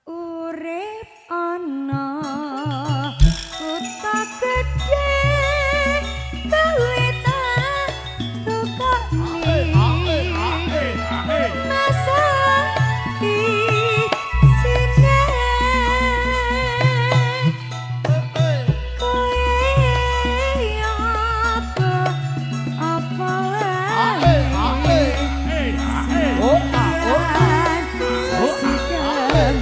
Urip ana kutha gedhe kowe tak tukokne masa isine kowe apa apa wae sesideman.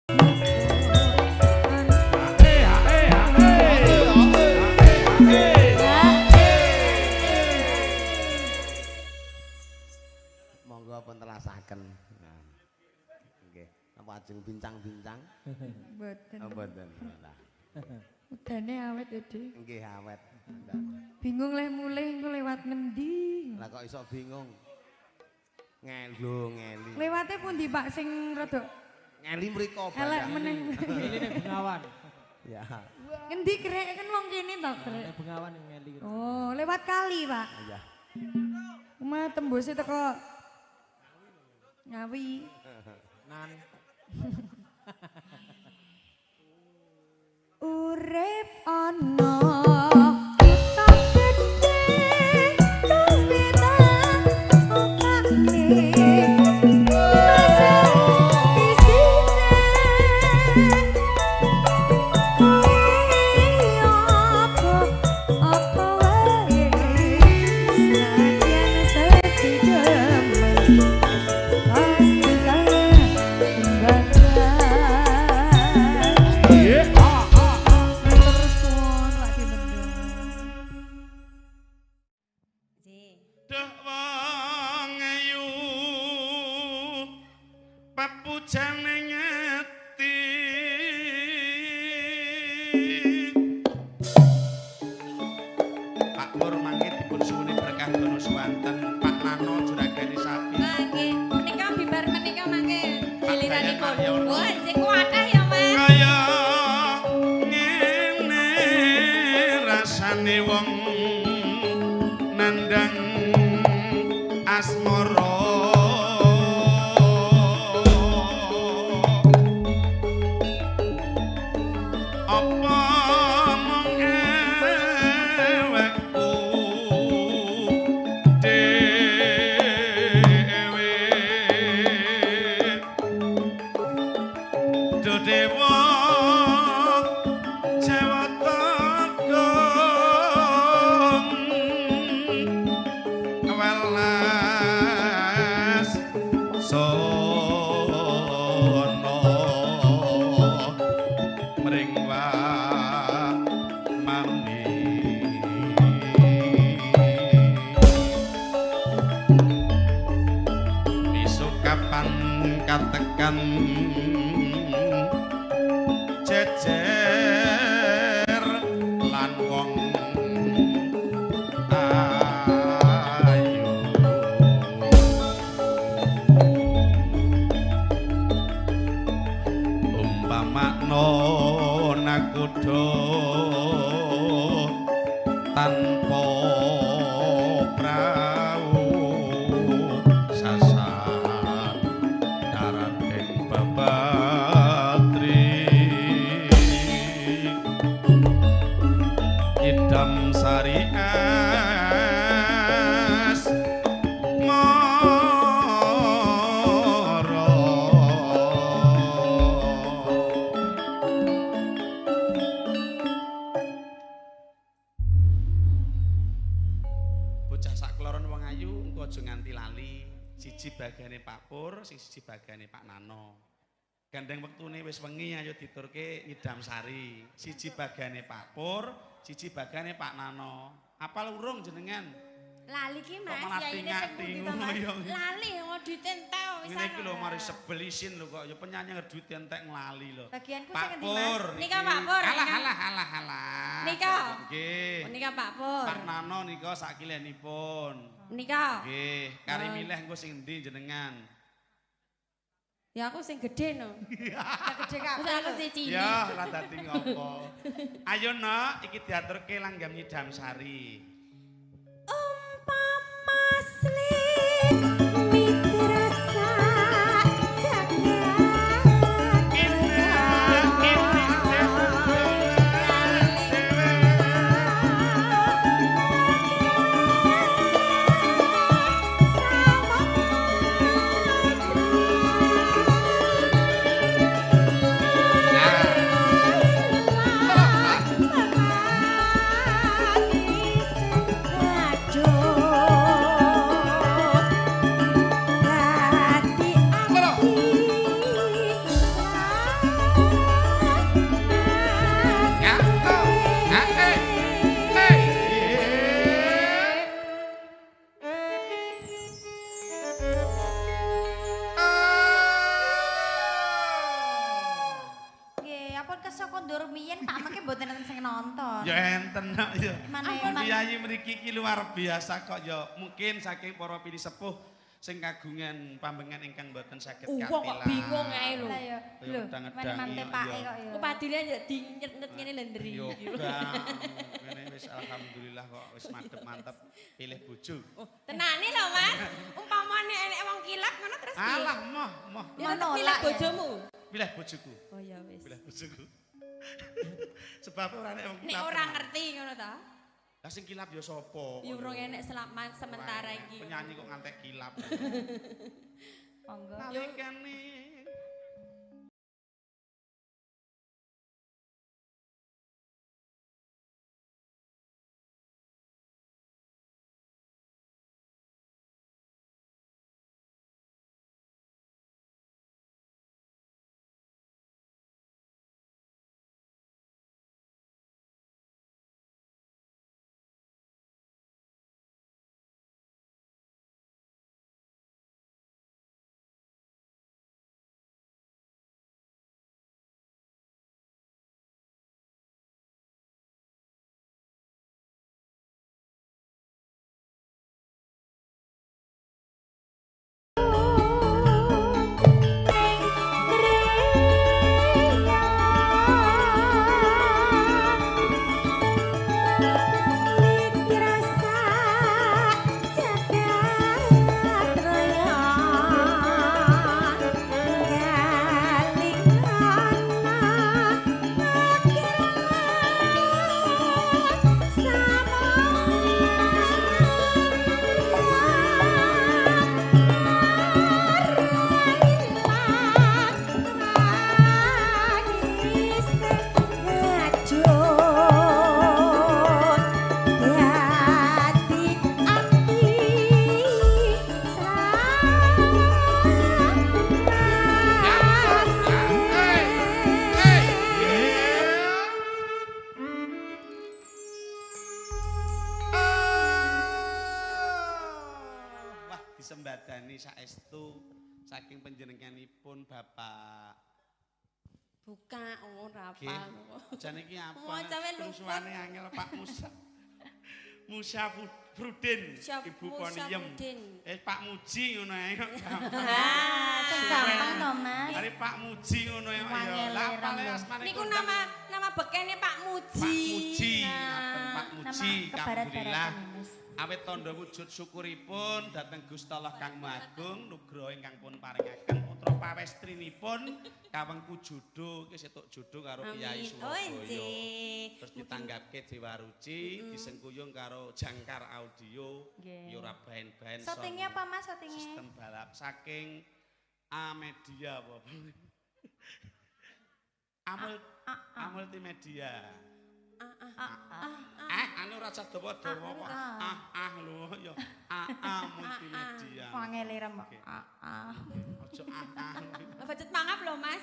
Monggo pun telasaken. Nah. Nggih, napa ajeng bincang-bincang?
Mboten.
Oh, mboten. Lah.
Udane awet ya, Dik.
Nggih awet.
Bingung leh mulih engko lewat ngendi?
Lah kok iso bingung? Ngelo ngeli.
Lewate pundi Pak sing rada
ngeli mriko
elek meneh.
Ngeli ning Bengawan.
Ya.
Ngendi krek kan wong kene to krek.
Ning Bengawan ngeli.
Oh, lewat kali, Pak.
Iya.
Omah tembuse teko Ngawi.
Nan.
Urip ana kutha gedhe tapi tak opake
Gandeng wektune wis wengi ayo diturke ngidam sari. Siji bagane Pak Pur, siji bagane Pak Nano. Apal urung jenengan?
Lali ki Mas, ya ini sing pundi to Mas? Lali ngono ditentel wis
ana. Ngene iki lho mari sebel isin lho kok ya penyanyi ngerduit entek nglali lho.
Bagianku sing endi Mas? Nika Pak Pur.
Alah alah alah alah.
Nika.
Nggih.
Nika Pak Pur.
Pak Nano nika sakilenipun.
Nika.
Nggih, kari milih engko sing endi jenengan?
Ya aku sing gede no. Gede kabeh. Aku sing cilik.
Ya, ora dadi ngopo. Ayo nok, iki diaturke langgam nyidam sari.
Umpama mitra sak jagat. Nggih, ampun kesok kondur miyen Pak mengke mboten enten sing nonton.
Ya enten kok ya.
Ampun
priyayi mriki iki luar biasa kok ya. Mungkin saking para pini sepuh sing kagungan pambengan ingkang mboten saged katilan.
Wong kok bingung ae lho.
Lah ya. Lho, mante pake kok ya.
Upadile ya dinyet-nyet ngene lho ndri.
Yo bang, ngene wis alhamdulillah kok wis madhep mantep pilih bojo.
Oh, tenane lho Mas. Umpamane enek wong kilap ngono terus piye?
Alah moh, moh.
Ya tetep pilih bojomu.
Pilih bojoku.
Oh ya wis.
Pilih bojoku. Sebab ora enek wong kilap.
Nek ora ngerti ngono ta?
Lah sing kilap ya sapa?
Ya urung enek selamat sementara iki.
Penyanyi kok ngantek kilap.
Monggo.
Nalikane disembadani saestu saking panjenenganipun Bapak.
Buka ora apa.
Jane iki apa? Rusuhane angel Pak Musa. Musa Frudin, Ibu Poniem. Pak Muji ngono ae kok.
Sing gampang to, Mas.
Mari Pak Muji ngono ya. Lah apale asmane.
Niku nama bekene Pak Muji.
Pak Muji, ngaten Pak Muji, alhamdulillah. Awit tandha wujud syukuripun dhateng Gusti Allah Kang Maha Agung nugraha ingkang pun paringaken putra pawestrinipun kawengku jodoh iki setuk jodoh karo Kyai Surabaya. Terus ditanggapke Dewa Ruci, disengkuyung karo Jangkar Audio, ya ora baen-baen.
Syutingnya apa Mas syutingnya?
Sistem balap saking A Media apa? A Multimedia. Anu ora dawa-dawa kok. Ah lho ya. A Multimedia.
Wangele rem. Ah.
Aja ah.
Bacut mangap lho, Mas.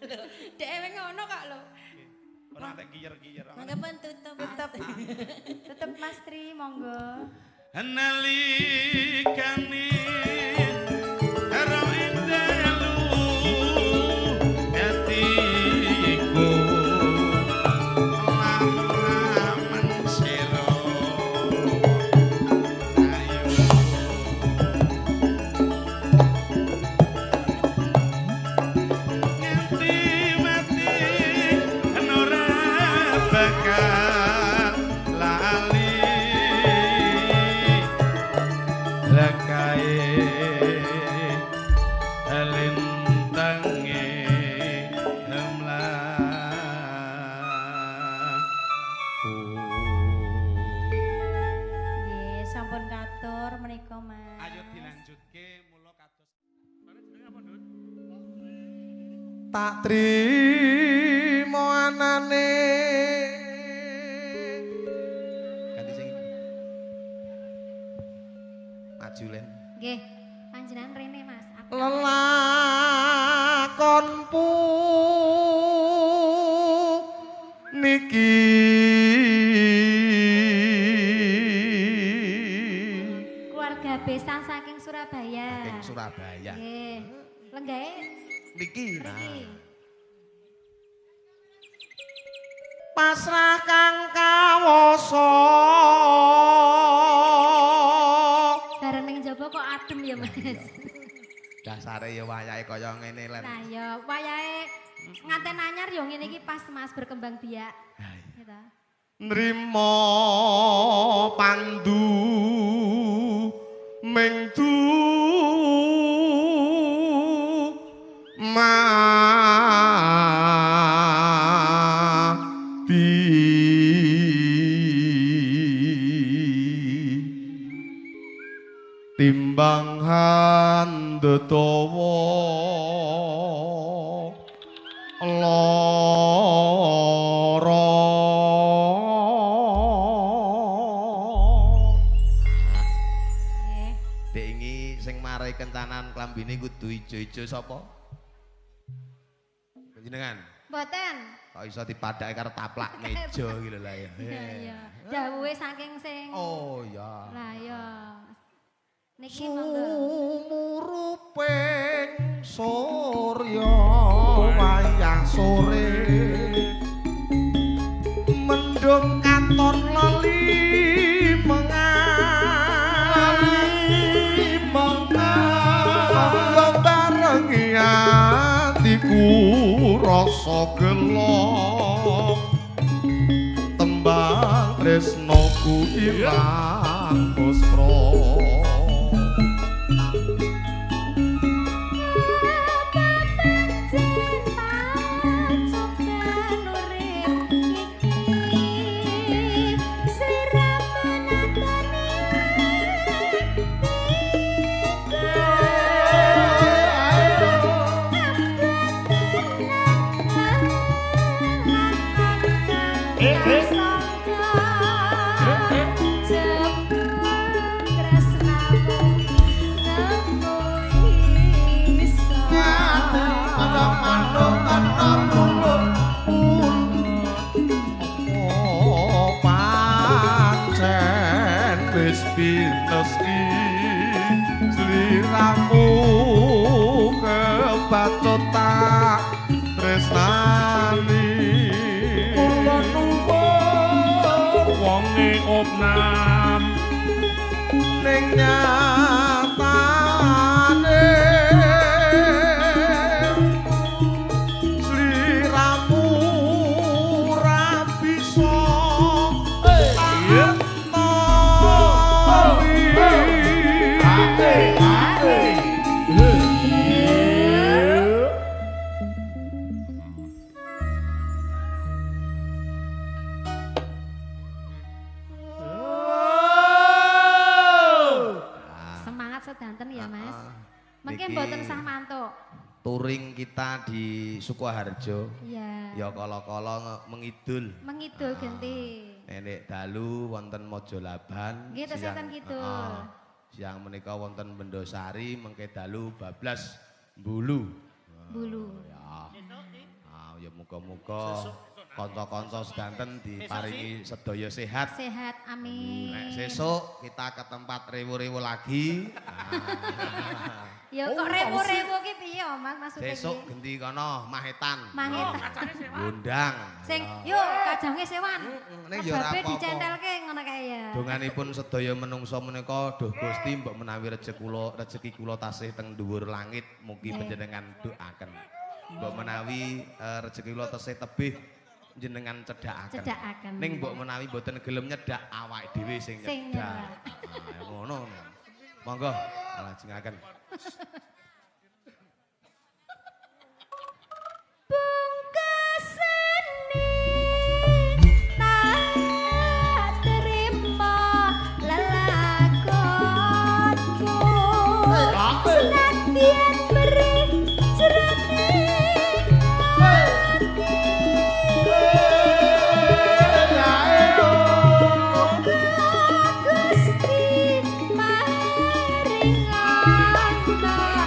Lho, dhewe ngono kok lho.
Ora tek kiyer-kiyer.
Monggo pun tutup.
Tutup. Tutup Mas Tri, monggo.
Nalikane karo indelu atiku
Tak trimo anane ganti sing maju len.
Nggih, panjenengan rene Mas.
Lelakon puniki
keluarga besan saking Surabaya.
Saking Surabaya.
Nggih. Lenggahe
niki. Nah. Pasrah kang kawasa.
Bareng ning jaba kok adem ya, Mas.
Dasare ya wayahe kaya ngene len.
Nah ya wayahe nganten anyar ya ngene iki pas Mas berkembang biak. Gitu.
Nrimo pandu ming du mati timbang handetawa lara. Dek ingi sing marai kencanan klambine kudu ijo-ijo sapa? Panjenengan?
Mboten.
Kok iso dipadhake karo taplak meja iki lho lah ya.
Iya iya. Dawuhe saking sing.
Oh iya.
Lah iya. Niki monggo.
Sumuruping surya wayah sore mendung katon lali mengan barengi atiku rasa gelo tembang tresnoku ilang muspro. Sliramu kebacut tak tresnani
kula nuwun wonge opnam
ning nyatane sliramu ora bisa.
Semangat sedanten ya Mas. Mungkin mboten sah mantuk.
Touring kita di Sukoharjo.
Iya.
Ya kala-kala mengidul.
Mengidul genti.
Nenek dalu wonten Mojolaban.
Nggih tesih ten kidul.
Siang menika wonten Bendosari, mengke dalu bablas Bulu.
Bulu.
Ya. Ah, ya muga-muga kanca-kanca sedanten diparingi sedaya sehat.
Sehat, amin.
Nek sesuk kita ke tempat rewo-rewo lagi.
Ya kok rewo-rewo ki piye Mas maksudnya?
Sesuk genti kono Mahetan.
Mahetan.
Gondang.
Sing yo kajange sewan.
Ning ya ora apa-apa.
Dicentelke ngono kae ya.
Donganipun sedaya menungsa menika duh Gusti mbok menawi rejeki kula tasih teng dhuwur langit mugi panjenengan doaken. Mbok menawi rejeki kula tasih tebih jenengan cedhakaken.
Cedhakaken.
Ning mbok menawi mboten gelem nyedak awake dhewe sing nyedak. Ah ngono. Monggo lajengaken.
Bungkusane tak terima lelakonku senadyan perih jroning ati Gusti maring ana.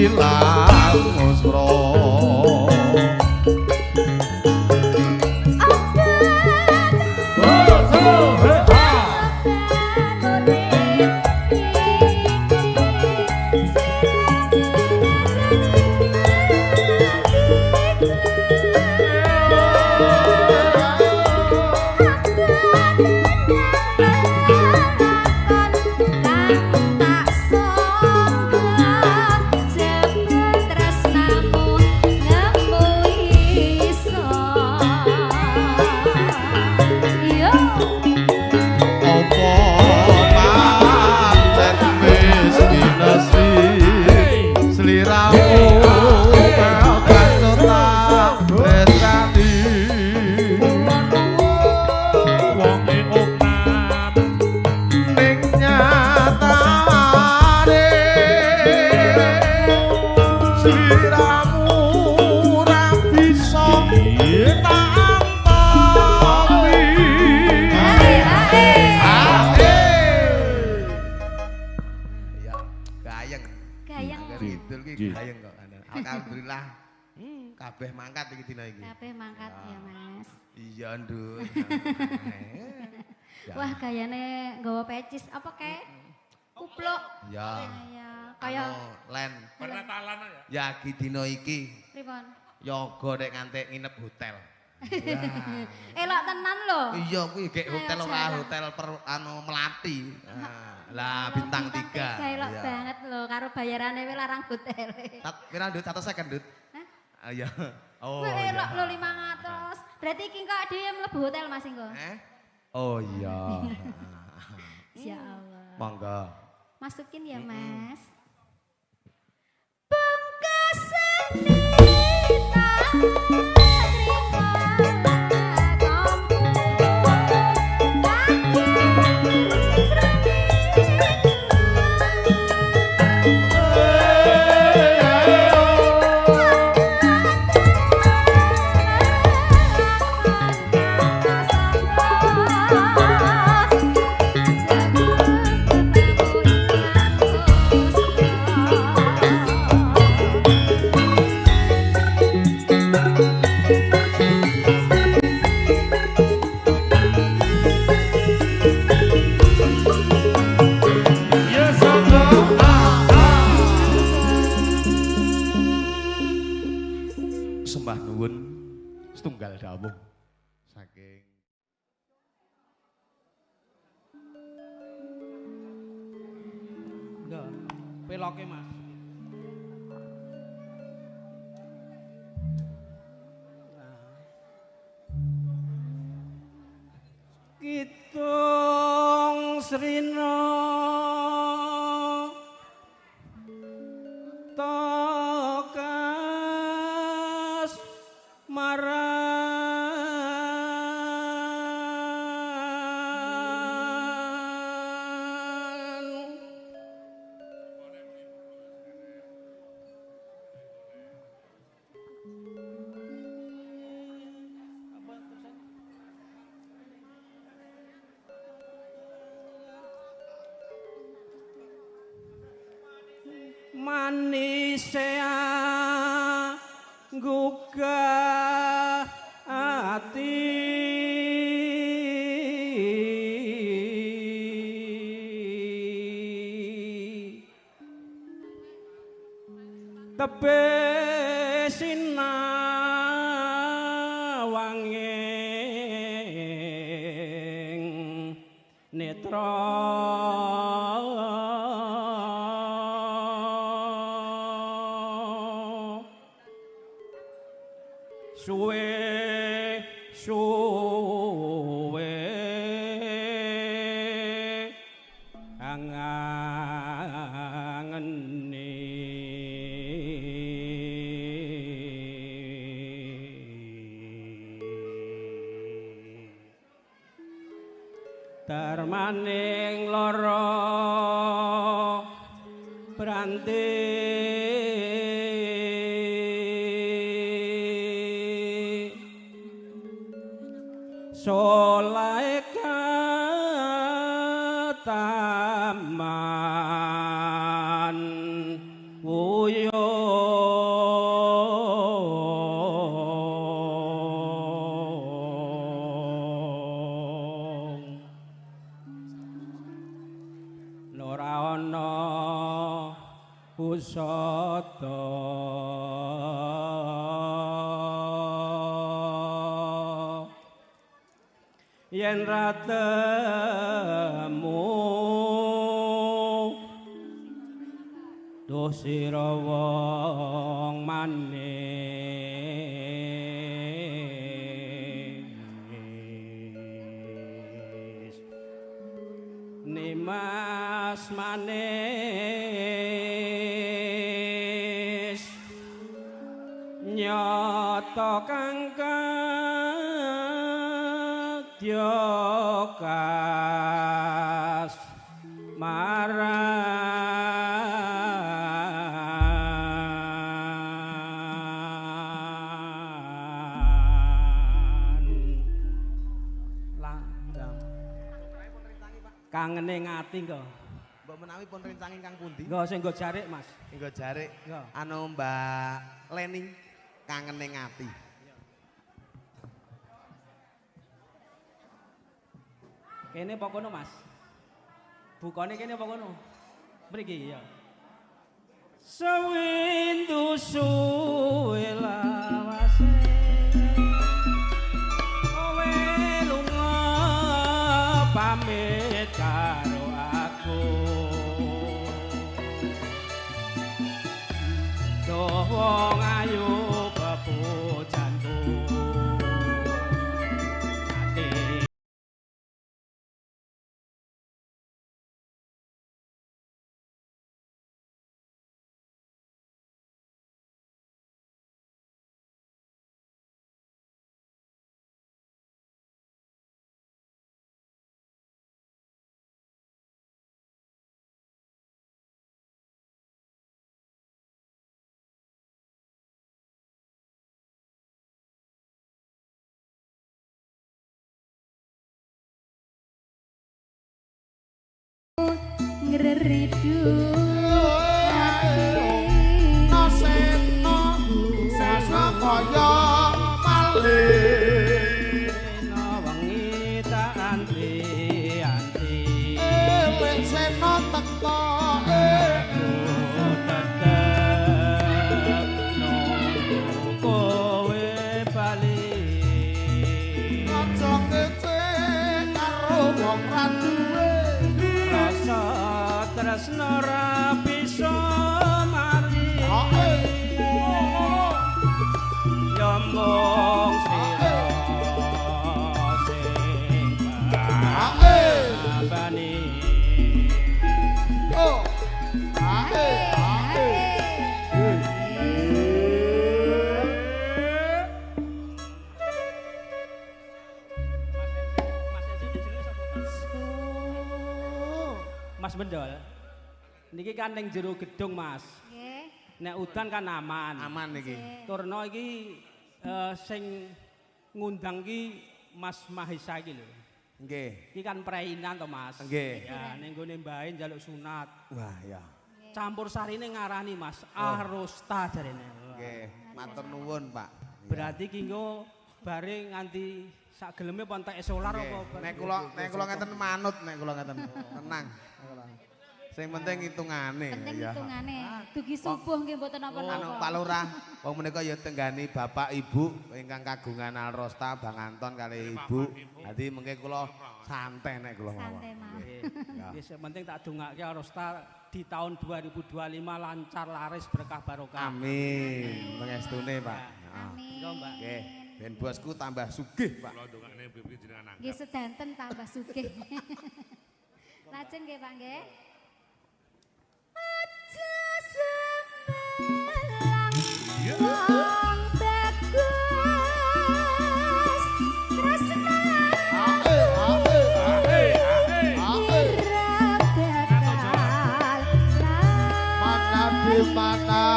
ilang musra. Alhamdulillah. Kabeh mangkat iki dina iki.
Kabeh mangkat ya, Mas.
Iya, Nduk.
Wah, gayane nggawa pecis apa kae? Kupluk.
Ya.
Iya, kaya
len.
Pernatalan ya.
Ya iki dina iki.
Pripun?
Yoga nek ngantek nginep hotel.
Elok tenan lho.
Iya, kuwi gek hotel ora hotel per anu Melati. Lah bintang 3.
Elok banget lho karo bayarane kuwi larang hotel.
Pira Ndut? 150 Ndut?
Hah?
Iya. Oh.
Elok lho 500. Berarti iki kok dhewe mlebu hotel Mas engko.
Eh? Oh iya.
Ya Allah.
Monggo.
Masukin ya, Mas. Bungkusane tak
setunggal dawuh saking
enggak peloke Mas. Kidung Srina Tokas maran manisea gugah ati tebe sinawanging netra suwe suwe angangene darmaning lara branti soleh kataman wuyung.
Usada yen ra temu duh sira wong manis nimas manis nyata kang kadya kas maran landang kangene ngati nggo.
Mbok menawi pun rencangi kang pundi?
Nggo sing nggo jarik, Mas.
Nggo jarik. Anu Mbak Leni kangene ngati.
Kene apa kono, Mas? Bukane kene apa kono? Mriki ya. Sewindu suwe lawase kowe lunga pamit karo aku. Duh wong ayu pepujanku ati
ngreridu
ati seno seno kaya maling
wengi tak anti-anti
eling seno teko
aku tetep nunggu kowe bali
aja kece karo wong ra duwe
rasa tresno ra bisa mari ya mung sira sing babani.
Oh ae ae.
Mas Bendol, niki kan ning jero gedung, Mas.
Nggih.
Nek udan kan aman.
Aman niki.
Turno iki sing ngundang ki Mas Mahesa iki lho.
Nggih.
Iki kan preinan to, Mas.
Nggih.
Ya ning gone mbahe njaluk sunat.
Wah, ya.
Campur sarine ngarani, Mas. Arosta jarene.
Nggih, matur nuwun, Pak.
Berarti ki engko bare nganti sak geleme apa entek solar apa?
Nek kula ngeten manut, nek kula ngeten. Tenang. Sing penting hitungane.
Penting hitungane. Dugi subuh nggih mboten napa-napa.
Anu Pak Lurah, wong menika ya tenggani bapak ibu ingkang kagungan Alrosta Bang Anton kali ibu. Dadi mengke kula santai nek kula mawon.
Santai mawon.
Nggih, sing penting tak dongake Alrosta di tahun 2025 lancar laris berkah barokah.
Amin. Pengestune, Pak.
Amin.
Nggih, ben bosku tambah sugih, Pak.
Kula dongakne pipi jenengan nanggap.
Nggih sedanten tambah sugih. Lajeng nggih, Pak nggih. Aja semelang wong bagus tresna ira bakal
mana di mana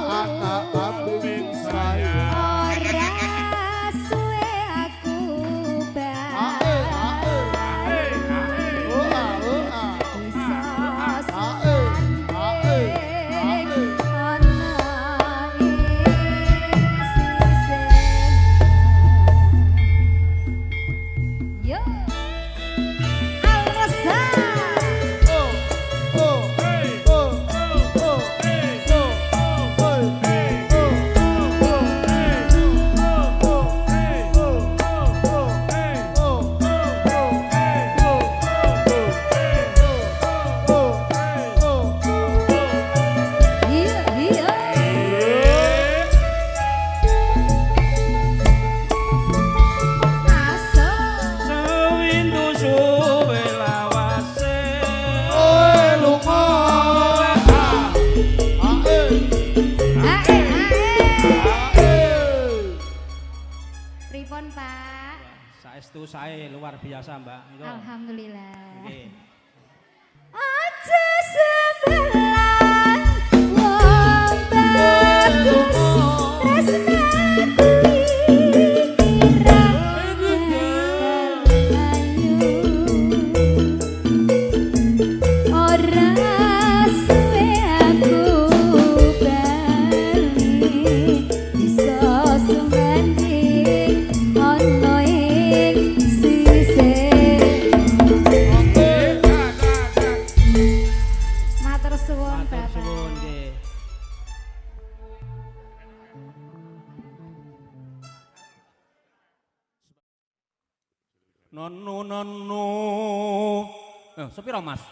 anak kambing saya
ora suwe aku bali.
Saestu sae luar biasa, Mbak. Monggo.
Alhamdulillah.
Nggih.
Aja sebelah wong bagus tresnaku iki ra bakal ayu. Ora suwe aku bali bisa sumanding ana ing sisih. Matur suwun
Matur
Bapak.
suwun nggih.
Nano nano. Sepiro Mas?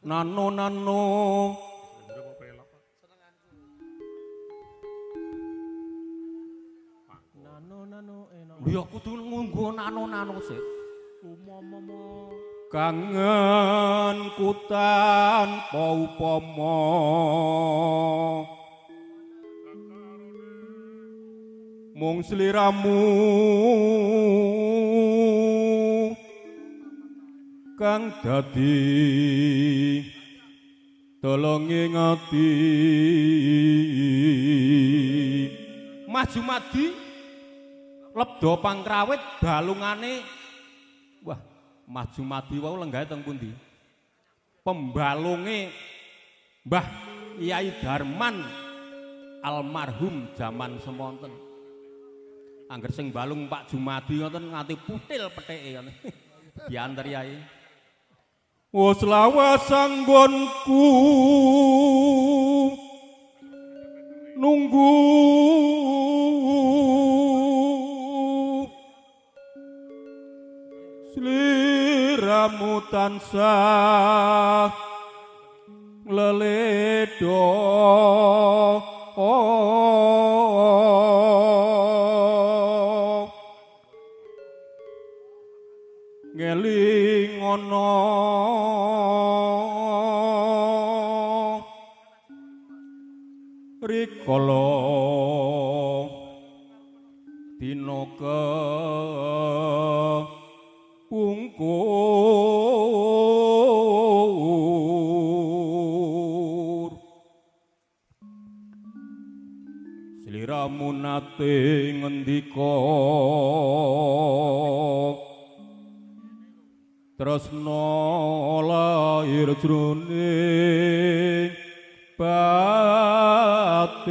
Nano nano.
Nano nano eno.
Ya kudu nganggo nano nano sik. Kangen ku tanpa upama. Mung sliramu kang dadi tolonge ati. Mas Jumadi lebda pangrawit balungane. Wah, Mas Jumadi wau lenggahe teng pundi? Pembalunge Mbah Kyai Darman almarhum jaman semonten. Angger sing balung Pak Jumadi ngoten nganti putil pethike ngoten. Diantar yai. Wis lawas anggonku nunggu sliramu tansah leledo. Ngeling ana rikala dina kepungkur sliramu nate ngendika tresna lair jroning batin.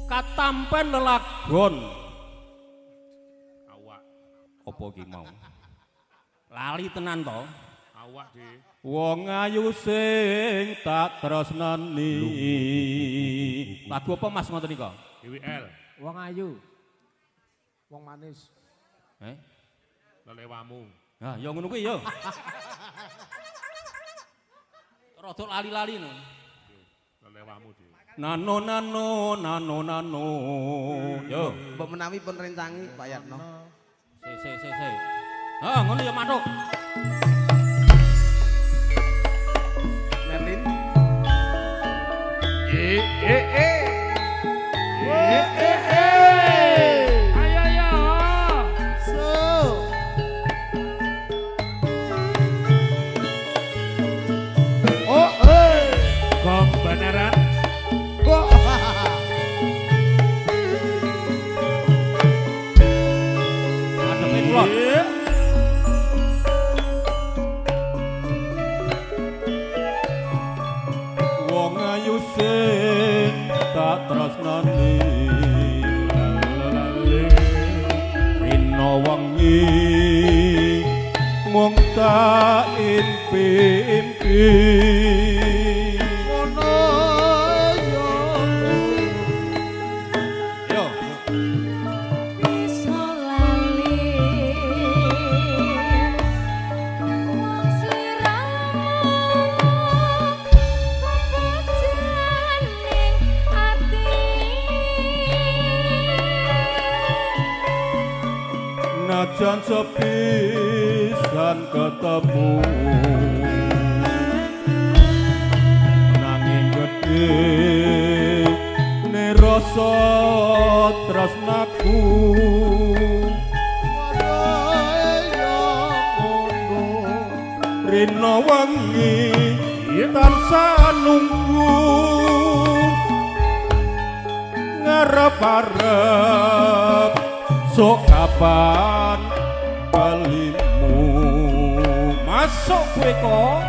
Katampen lelagon
Awak.
Apa iki mau? Lali tenan to?
Awak, Dik.
Wong ayu sing tak tresnani. Lagu apa Mas ngoten nika?
GWL.
Wong ayu. Wong manis.
Eh?
Lelewamu.
Nah, ya ngono kuwi ya. Rada lali-lali no.
Lelewamu, Dik.
Nano nano nano nano. Yo,
Mbok menawi pun rencangi Pak Yatno.
Se se se se. Ha, ngono ya mantuk.
Merlin.
E e e. E e e.
Ayo ayo.
So. Oh, eh.
Gong Banaran.
Kok.
Adepe kula. Wong ayu sing tak tresnani. Rina wengi mung tak impi-impi.
Ngono yo.
Yo.
Bisa lali wong sliramu pepejaning ati.
Najan sepisan ketemu nanging gedhe ne rasa dosa tresnaku rina wengi tansah nunggu ngarep-arep sok kapan balimu masuk kowe kok.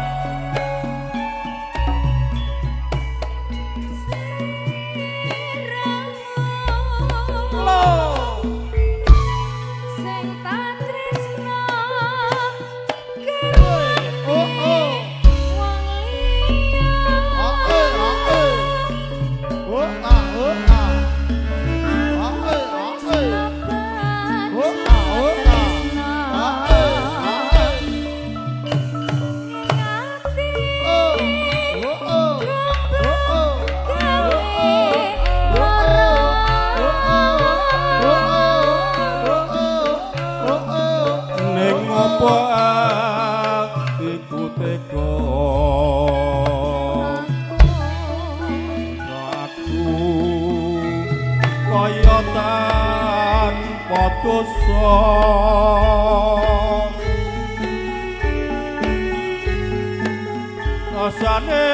Rasane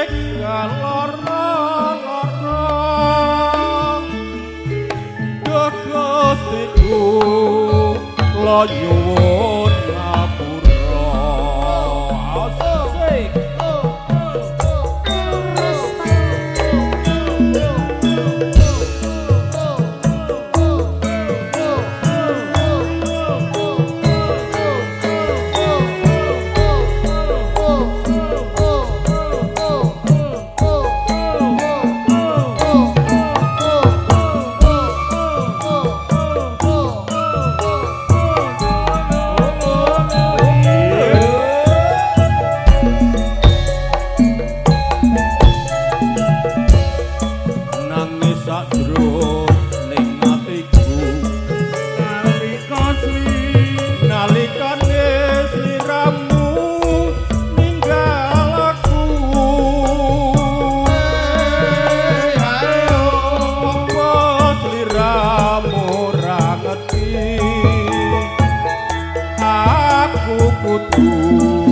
lara-lara duh Gustiku kula nyuwun ngapura. Asik. Aku kudu